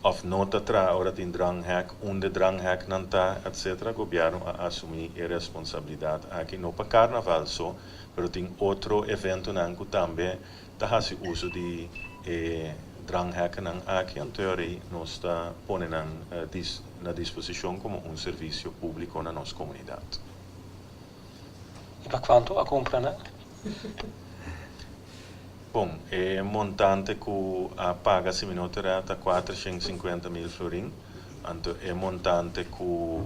[SPEAKER 12] òf no ta traha ora tin dranghek, unda e drangheknan ta, etc. Gobièrnu a asumí e responsabilidat aki no pa karnaval so, pero tin otro eventonan ku tambe ta hasi uso di e drangheknan aki, anto e ora ei nos ta pone nan na disposishon komo un servisio públiko na nos komunidat.
[SPEAKER 13] I pa kuantu a kumpra nan?
[SPEAKER 12] Bon, e montante ku a paga si mi no ta erá ta 450 mil florin. Anto e montante ku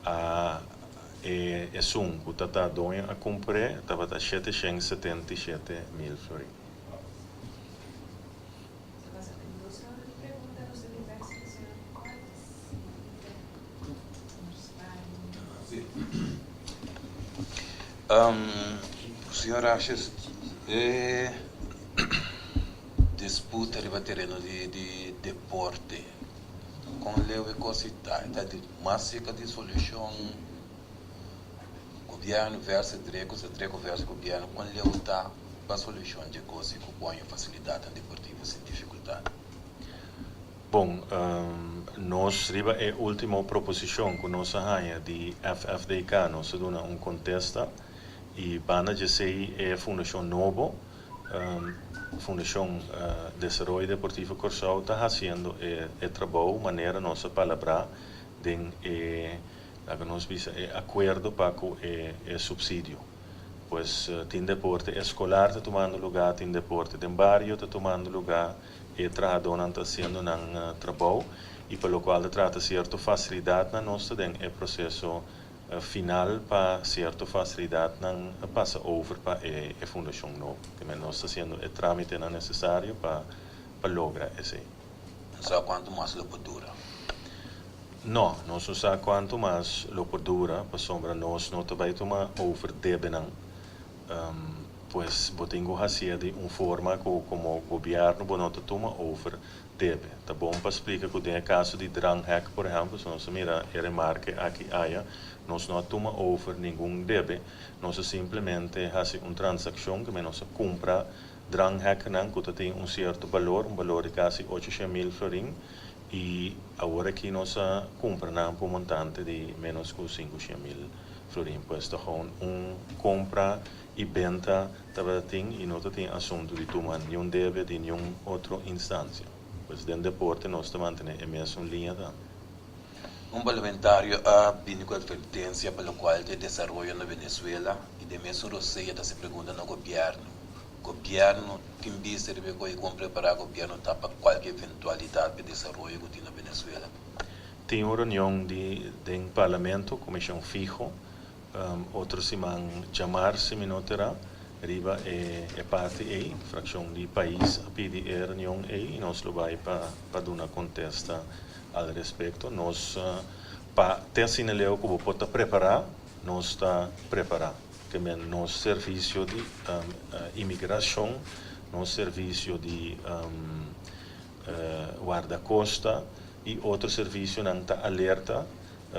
[SPEAKER 12] a e esun ku ta ta doño a kumpr'é tabata 777 mil florin.
[SPEAKER 7] Señor Asjes, e disputa riba tereno di deporte, kon leu e kos i ta? E ta mas serka di solushon gobièrnu versus Dreco, Sedreco versus gobièrnu, kon leu ta pa solushon dje kos i ku pone fasilidatnan deportivo sin difikultat?
[SPEAKER 12] Bon, nos riba e ultimo proposicion cu nos a haña di FFDK nos a duna un contesta y banda djesey e fundacion nobo, Fundacion Desaroyo Deportivo Corsou ta haciendo e trabou manera nos a palabra den e, laga nos bisa, e acuerdo pa cu e subsidio. Pues tin deporte escolar ta tumando lugar, tin deporte den bario ta tumando lugar, E trahadónan ta hasiendo nan trabou i pa lokual ta trata sierto fasilidatnan nos ta den e proseso final pa sierto fasilidatnan pasa over pa e fundashon nobo. Te nos ta hasiendo e trámitenan nesesario pa pa logra esei.
[SPEAKER 7] No sa kuantu mas lo por dura.
[SPEAKER 12] No, nos no sa kuantu mas lo por dura pasobra nos no ta bai tuma over debenan. Pues bo tin ku hasié di un forma ku komo gobièrnu bo no ta tuma over debe. Ta bon pa splika ku den e kaso di dranghek por ehèmpel, si nos a mira e remarke aki aya, nos no a tuma over ningun debe, nos a simplemente hasi un transakshon ku nos a kumpra drangheknan ku ta tin un sierto balor, un balor di kasi 800.000 florin, i awor aki nos a kumpra nan pa un montante di ménos ku 500.000 florin. Pues ta gewoon un kompra i benta tabata tin i no ta tin asuntu di tuma niun debe di niun otro instansia. Pues den deporte nos ta mantené e mesun liña tambe.
[SPEAKER 7] Un parlamentario a bini ku atvertensia pa lokual ta e desaroyo na Venezuela i den mesun rosea ta hasi pregunta na gobièrnu. Gobièrnu tin bista riba e kos i kon prepará gobièrnu ta pa kualke eventualidat pa e desaroyo ku tin na Venezuela?
[SPEAKER 12] Tin un reunion di den parlamento, komishon fiho. Otro siman djamars si mi no ta era, riba e e parti ei, frakshon di pais a pidi e reunion ei i nos lo bai pa pa duna kontesta al respekto. Nos pa te asina leu ku bo por ta prepará, nos ta prepará. Ke men nos servisio di imigrashon, nos servisio di wardakosta i otro servisionan ta alerta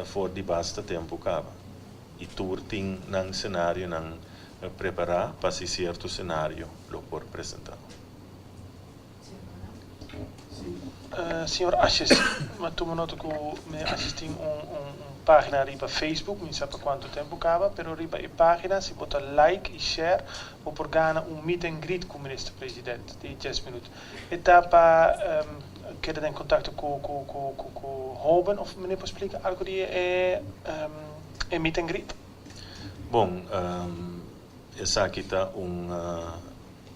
[SPEAKER 12] for di basta tempu kaba i tur tin nan senarionan prepará pa si sierto senario lo por presentá.
[SPEAKER 8] Señor Asjes, mi a tuma nota ku meneer Asjes tin un un página riba Facebook, mi sa pa kuantu tempu kaba, pero riba e página si bo ta like i share bo por gana un meet and greet ku minister president di dies minuut. E ta pa keda den kontakto ku ku ku ku ku hoben of meneer por splika algu di e e meet and greet?
[SPEAKER 12] Bon, esaki ta un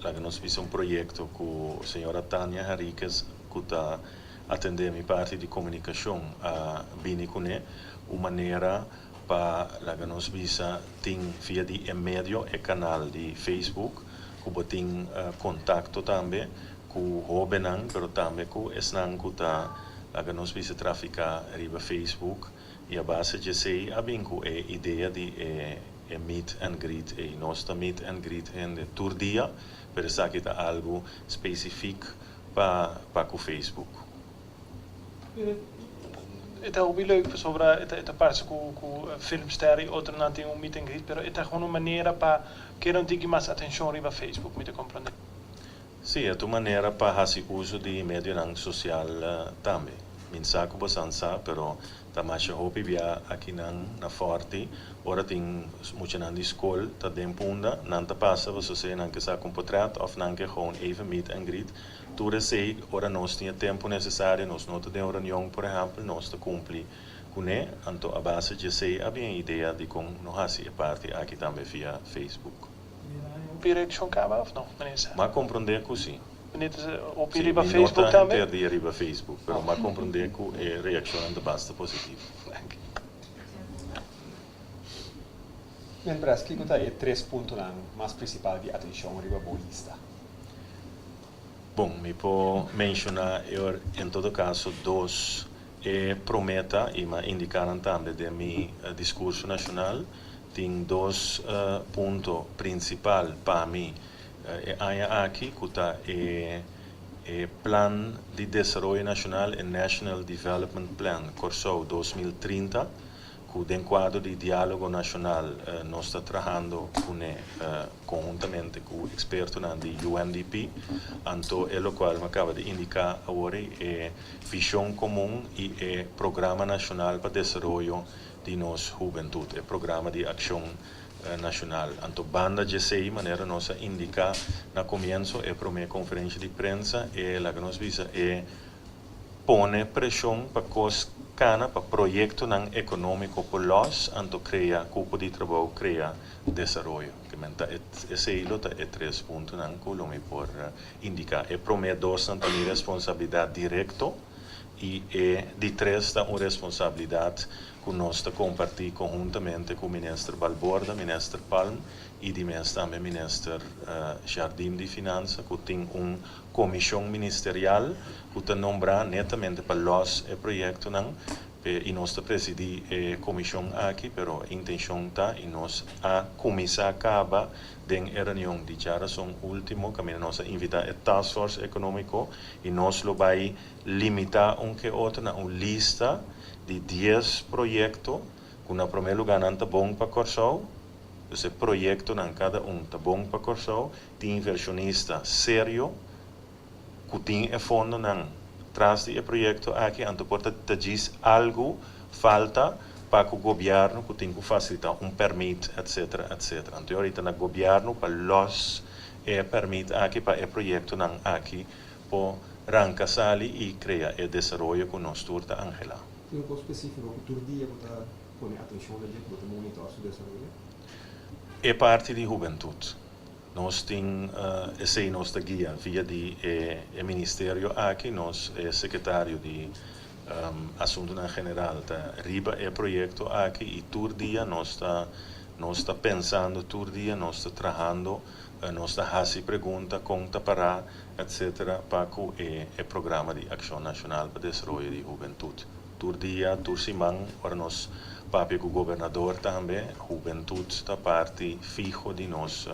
[SPEAKER 12] laga nos bisa un proyekto ku señora Tania Henriquez ku ta atendé mi parti di komunikashon a bini kuné, un manera pa laga nos bisa tin via di e medio e kanal di Facebook ku bo tin kontakto tambe ku hóbennan pero tambe ku esnan ku ta laga nos bisa trafiká riba Facebook i a base djesei a bin ku e idea di e e meet and greet ei. Nos ta meet and greet hende tur dia pero esaki ta algu spesifik pa pa ku Facebook.
[SPEAKER 8] E ta hopi leuk pasobra e ta e ta parse ku ku filmster i otronan tin un meet and greet pero e ta gewoon un manera pa kere un tiki mas atenshon riba Facebook mi ta komprende.
[SPEAKER 12] Sí, e ta un manera pa hasi uso di medionan sosial tambe. Mi sa ku bosan sa pero ta masha hopi bia akinan na Fòrti ora tin muchanan di skol ta den punda nan ta pasa pasobra sea nan ke saka un potrèt òf nan ke gewoon even meet and greet. Tur esei, ora nos tin e tempu nesesario, nos no ta den un reunion, por ehèmpel, nos ta kumpli kuné. Anto a base dje esei a bin e idea dikon no hasi e parti aki tambe via Facebook.
[SPEAKER 8] Hopi reakshon kaba òf no, minister?
[SPEAKER 12] M'a komprondé ku si.
[SPEAKER 8] Minister, hopi
[SPEAKER 12] Si,
[SPEAKER 8] riba
[SPEAKER 12] mi no
[SPEAKER 8] Facebook
[SPEAKER 12] ta
[SPEAKER 8] tambe?
[SPEAKER 12] henter dia riba Facebook, pero m'a komprondé ku e reakshonnan ta basta positivo.
[SPEAKER 8] Danki.
[SPEAKER 9] Mientras, kiko ta e tres puntonan mas prinsipal di atenshon riba bo lista?
[SPEAKER 12] Bon, mi por menshoná e or en todo kaso dos e promé ta, i mi a indiká nan tambe den mi diskurso nashonal, tin dos punto prinsipal pa mi e aña aki ku ta e e Plan di Desaroyo Nashonal, e National Development Plan Kòrsou 2030, ku den kuadro di Diálogo Nashonal nos ta trahando kuné konhuntamente ku ekspertonan di UNDP. Anto e lokual mi a kaba di indiká awor ei, e vishon komun i e Programa Nashonal pa Desaroyo di nos Hubentut, e Programa di Akshon Nashonal. Anto banda djesei, manera nos a indiká na komienso e promé konferensha di prensa, e laga nos bisa e Pone preshon pa kos kana pa proyektonan ekonómiko por lòs anto krea kupo di trabou, krea desaroyo. Ke men ta esei lo ta e tres puntonan ku lo mi por indiká. E promé dosnan ta mi responsabilidat direkto i e di tres ta un responsabilidat ku nos ta kompartí konhuntamente ku Minister Balborda, Minister Palm i di mes tambe Minister Jardim di Finansa ku tin un Komishon ministerial ku ta nombrá netamente pa lòs e proyektonan i nos ta presidí e komishon aki, pero intenshon ta i nos a kuminsá kaba den e reunion di djarason último kaminda nos a invitá e taskforce ekonómiko i nos lo bai limitá un ke otro na un lista di dies proyekto ku na promé lugá nan ta bon pa Kòrsou. Dus e proyektonan kada un ta bon pa Kòrsou, tin invershonista serio ku tin e fondonan tras di e proyekto aki, anto por ta ta djis algu falta pa ku gobièrnu ku tin ku fasilitá un pèrmit etsetera etsetera. Anto ahorita na gobièrnu pa lòs e pèrmit aki pa e proyektonan aki por ranka sali i krea e desaroyo ku nos tur ta anhelá.
[SPEAKER 9] Tin un kos spesífiko ku tur dia bo ta Pone atencion na dje ku bo ta monitor su desaroyo.
[SPEAKER 12] E parti di hubentut. Nos tin esei nos ta guia via di e ministerio aki. Nos e sekretario di Asuntunan General ta riba e proyekto aki i tur dia nos ta. Nos ta pensando tur dia, nos ta trahando, nos ta hasi pregunta kon ta pará, etc. Pa ku e e programa di Akshon Nashonal pa Desaroyo di Hubentut. Tur dia, tur siman, ora nos papia ku gobernador tambe, hubentut ta parti fiho di nos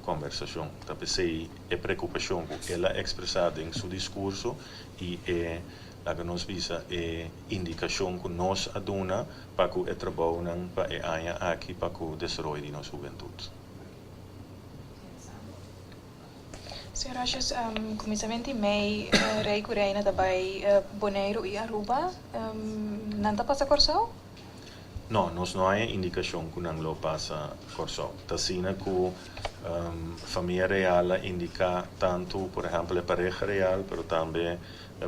[SPEAKER 12] kombersashon. Ta p'esei e preokupashon ku el a ekspresá den su diskurso i e, laga nos bisa, e indikashon ku nos a duna pa ku e trabounan pa e aña aki pa ku desaroyo di nos hubentut.
[SPEAKER 4] Señor Asjes, kuminsamentu di mei Rei ku Reina ta bai Boneiru i Aruba. Nan ta pasa Kòrsou?
[SPEAKER 12] No, nos no haña indikashon ku nan lo pasa Kòrsou. Ta asina ku famia real a indiká tantu por ehèmpel e pareha real pero tambe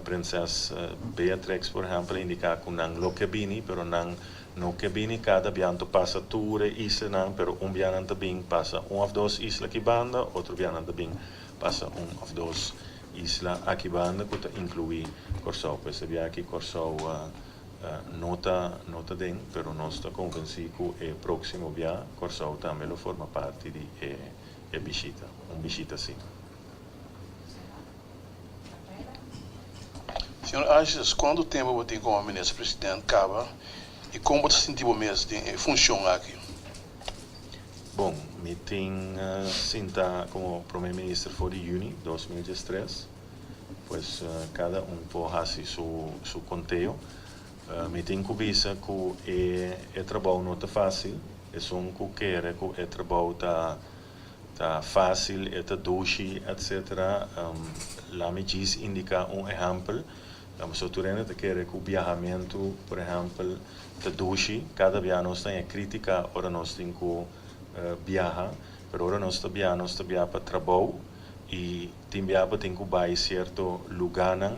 [SPEAKER 12] Prinses Beatrix por ehèmpel a indiká ku nan lo ke bini pero nan no ke bini kada biantu pasa tur e islanan pero un bia nan ta bin pasa un òf dos isla aki banda otro bia nan ta bin pasa un òf dos isla aki banda ku ta inkluí Kòrsou. Pues e bia aki Kòrsou no ta no ta den pero nos ta konvensí ku e próksimo bia Kòrsou tambe lo forma parti di e e bishita, un bishita asina.
[SPEAKER 11] Señor Asjes, kuantu tempu bo tin komo minister president kaba i kon bo ta sinti bo mes den e funshon aki?
[SPEAKER 12] Bon, mi tin sinta komo prome minister for di yüni 2013, pues kada un por hasi su su konteo. Mi tin ku bisa ku e e trabou no ta fásil, esun ku kere ku e trabou ta Ta fácil, e ta dushi, etc. La mi djis indica un ehempel. Pasobra tur hende ta kere cu biahamentu, por ehempel, ta dushi. Cada bia nos ta haña critica ora nos tin cu biaha. Pero ora nos ta biaha, nos ta biaha pa trabou y tin bia bo tin cu bay cierto luganan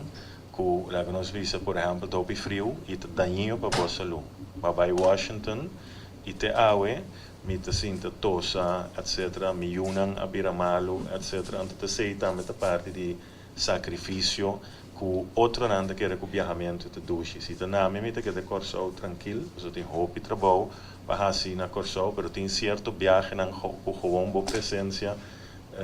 [SPEAKER 12] cu laga nos bisa, por ehempel, ta hopi friu y ta dañino pa bo salud. Bo a bay Washington y te awe Mi ta sinta tosa, etc. Mi yunan a bira malu, etc. Anto ta esei tambe ta parti di sakrifisio ku otronan ta kere ku biahamentu ta dushi. Si ta na mi, mi ta keda Kòrsou trankil, pasobra tin hopi trabou pa hasi na Kòrsou, pero tin sierto biahenan ku gewoon bo presensia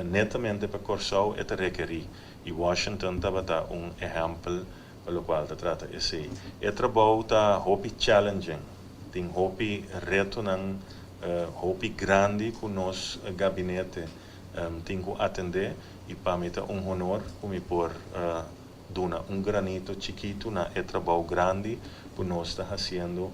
[SPEAKER 12] netamente pa Kòrsou e ta rekerí. I Washington tabata un ehèmpel pa lokual ta trata esei. E trabou ta hopi challenging. Tin hopi retonan hopi grandi ku nos gabinete tin ku atendé i pa mi ta un honor ku mi por duna un granito chikitu na e trabou grandi ku nos ta hasiendo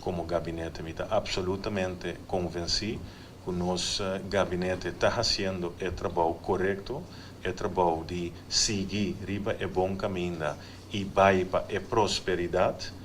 [SPEAKER 12] komo gabinete. Mi ta absolutamente konvensí ku nos gabinete ta hasiendo e trabou korekto, e trabou di sigui riba e bon kaminda i bai pa e prosperidat.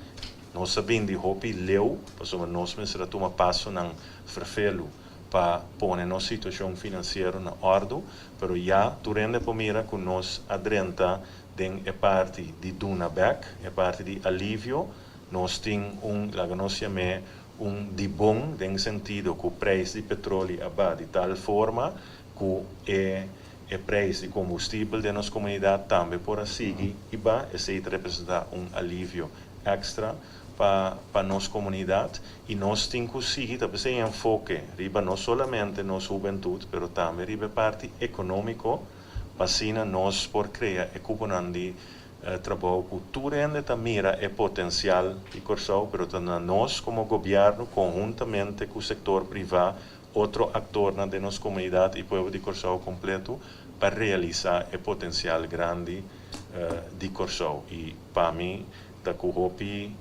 [SPEAKER 12] Nos a bin di hopi leu pasobra nos mester a tuma pasonan ferfelu pa pone nos situacion financiero na ordo, pero ya tur hende por mira cu nos a drenta den e parti di duna bek, e parti di alivio. Nos tin un, laga nos yam'é un di bon den sentido cu prijs di petroli a ba di tal forma cu e e prijs di combustibel den nos comunidad tambe por a sigui i ba, esey ta representa un alivio extra pa pa nos comunidad y nos tin cu sigui ta p'esey enfoke riba no solamente nos hubentud pero tambe riba e parti economico pa asina nos por crea e cuponan di trabou cu tur hende ta mira e potencial di Corsou pero ta na nos como gobierno conhuntamente cu sector priva otro actornan den nos comunidad y pueblo di Corsou completo pa realisa e potencial grandi di Corsou y pa mi ta ku hopi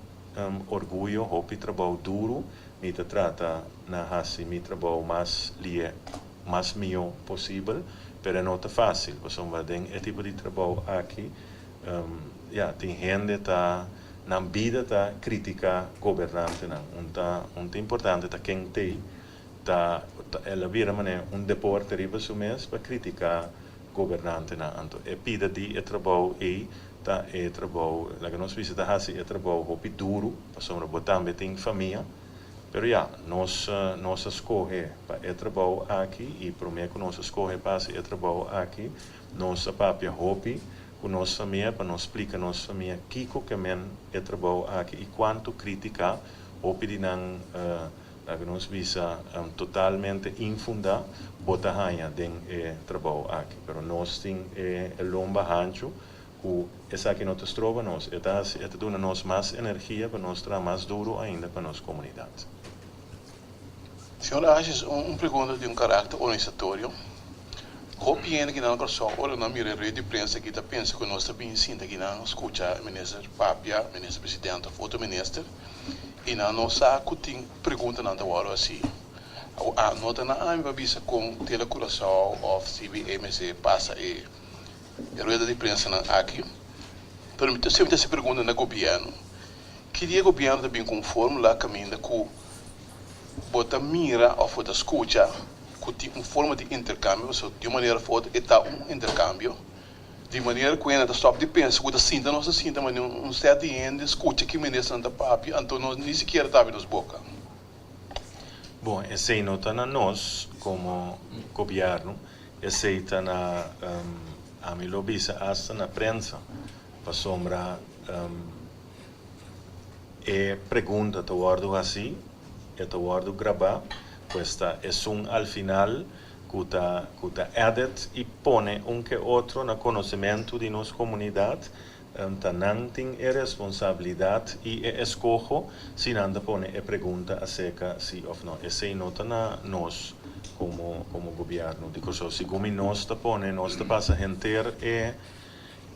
[SPEAKER 12] orguyo, hopi trabou duru mi ta trata na hasi mi trabou mas lie, mas mihó posibel, pero e no ta fásil pasobra den e tipo di trabou aki ya tin hende ta nan bida ta kritiká gobernantenan. Un ta un ta importante ta ken t'ei ta el a bira manera un deporte riba su mes pa kritiká gobernantenan. Anto e pida di e trabou ei ta e trabou, laga nos bisa ta hasi e trabou hopi duru, pasobra bo tambe tin famia. Pero ya, nos nos a skohe pa e trabou aki i promé ku nos a skohe pa hasi e trabou aki, nos a papia hopi ku nos famia pa nos splika nos famia kiko ke men e trabou aki i kuantu krítika hopi di nan. Laga nos bisa totalmente infundá bo ta haña den e trabou aki. Pero nos tin e lomba hanchu ku esaki no ta stroba nos, e ta hasi, e ta duna nos mas energia pa nos traha mas duru ainda pa nos komunidat.
[SPEAKER 11] Señor Asjes, un pregunta di un karakter organisatorio. Hopi hende kinan na Kòrsou ora nan mira e rueda di prensa aki ta pensa ku nos ta bini sinta kinan skucha minister papia, minister presidente òf otro minister i nan no sa ku tin preguntanan ta wòrdu hasi. Awor a no ta na ami pa bisa kon Tele Curaçao òf CBA mester pasa e rueda di prensanan aki, pero mi ta semper ta hasi pregunta na gobièrnu, ki dia gobièrnu ta bini ku un fórmula kaminda ku bo ta mira òf bo ta skucha ku tin un forma di interkambio, pasobra di un manera òf otro e ta un interkambio, di manera ku hende ta stòp di pensa ku ta sinta nos ta sinta manera un sèt di hende skucha ki ministernan ta papia, anto nos ni sikiera ta abri nos boka.
[SPEAKER 12] Bon, esei no ta na nos komo gobièrnu, esei ta na, ami lo bisa asta na prensa, pasobra e pregunta ta wòrdu hasí, e ta wòrdu grabá, pues ta esun al final ku ta ku ta edit i pone un ke otro na konosementu di nos komunidat, ta nan tin e responsabilidat i e eskoho si nan ta pone e pregunta aserka si òf no. Esei no ta na nos komo komo gobièrnu di Kòrsou. Segun mi nos ta pone, nos ta pasa henter e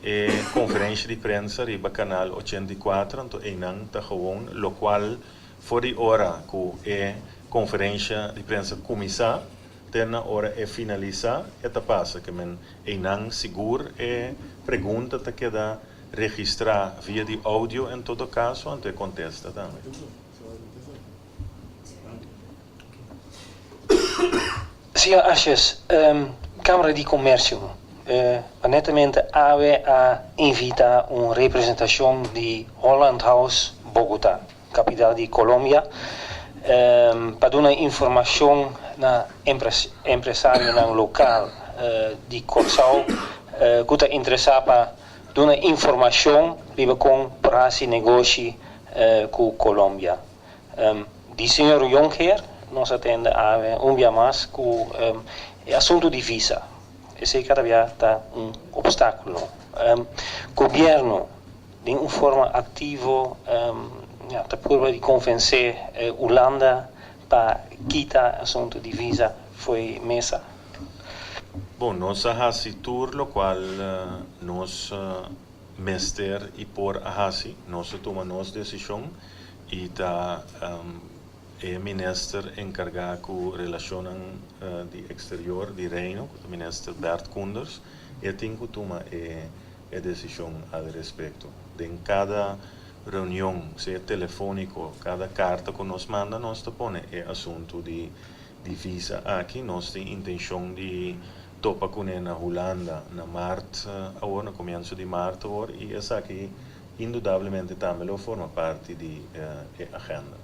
[SPEAKER 12] E konferensha di prensa riba Kanal 84 anto einan ta gewoon lokual for di ora ku e konferensha di prensa kuminsá te na ora e finalisá e ta pasa ke men einan sigur e pregunta ta keda registrá via di oudio en todo kaso anto e kontesta tambe.
[SPEAKER 13] Señor Asjes, Cámara di Comercio netamente awe a invita un representacion di Holland House, Bogota, capital di Colombia, pa duna informacion na empresarionan local di Corsou cu ta interesa pa duna informacion riba con por haci negoshi cu Colombia. Di señor Jonckheer nos a tende awe un bia mas ku e asuntu di visa. Esei kada bia ta un opstákulo. Gobièrnu den un forma aktivo ta purba di konvensé Hulanda pa kita asuntu di visa fo'i mesa.
[SPEAKER 12] Bon, nos a hasi tur lokual nos mester i por a hasi. Nos a tuma nos desishon i ta e minister enkargá ku relashonnan di eksterior di Reino, ku ta minister Bert Koenders, e tin ku tuma e e desishon al respekto. Den kada reunion, sea telefóniko, kada karta ku nos manda nos ta pone e asuntu di di visa aki. Nos tin intenshon di topa kuné na Hulanda na mart awor, na komienso di mart awor, i esaki indudablemente tambe lo forma parti di e agenda.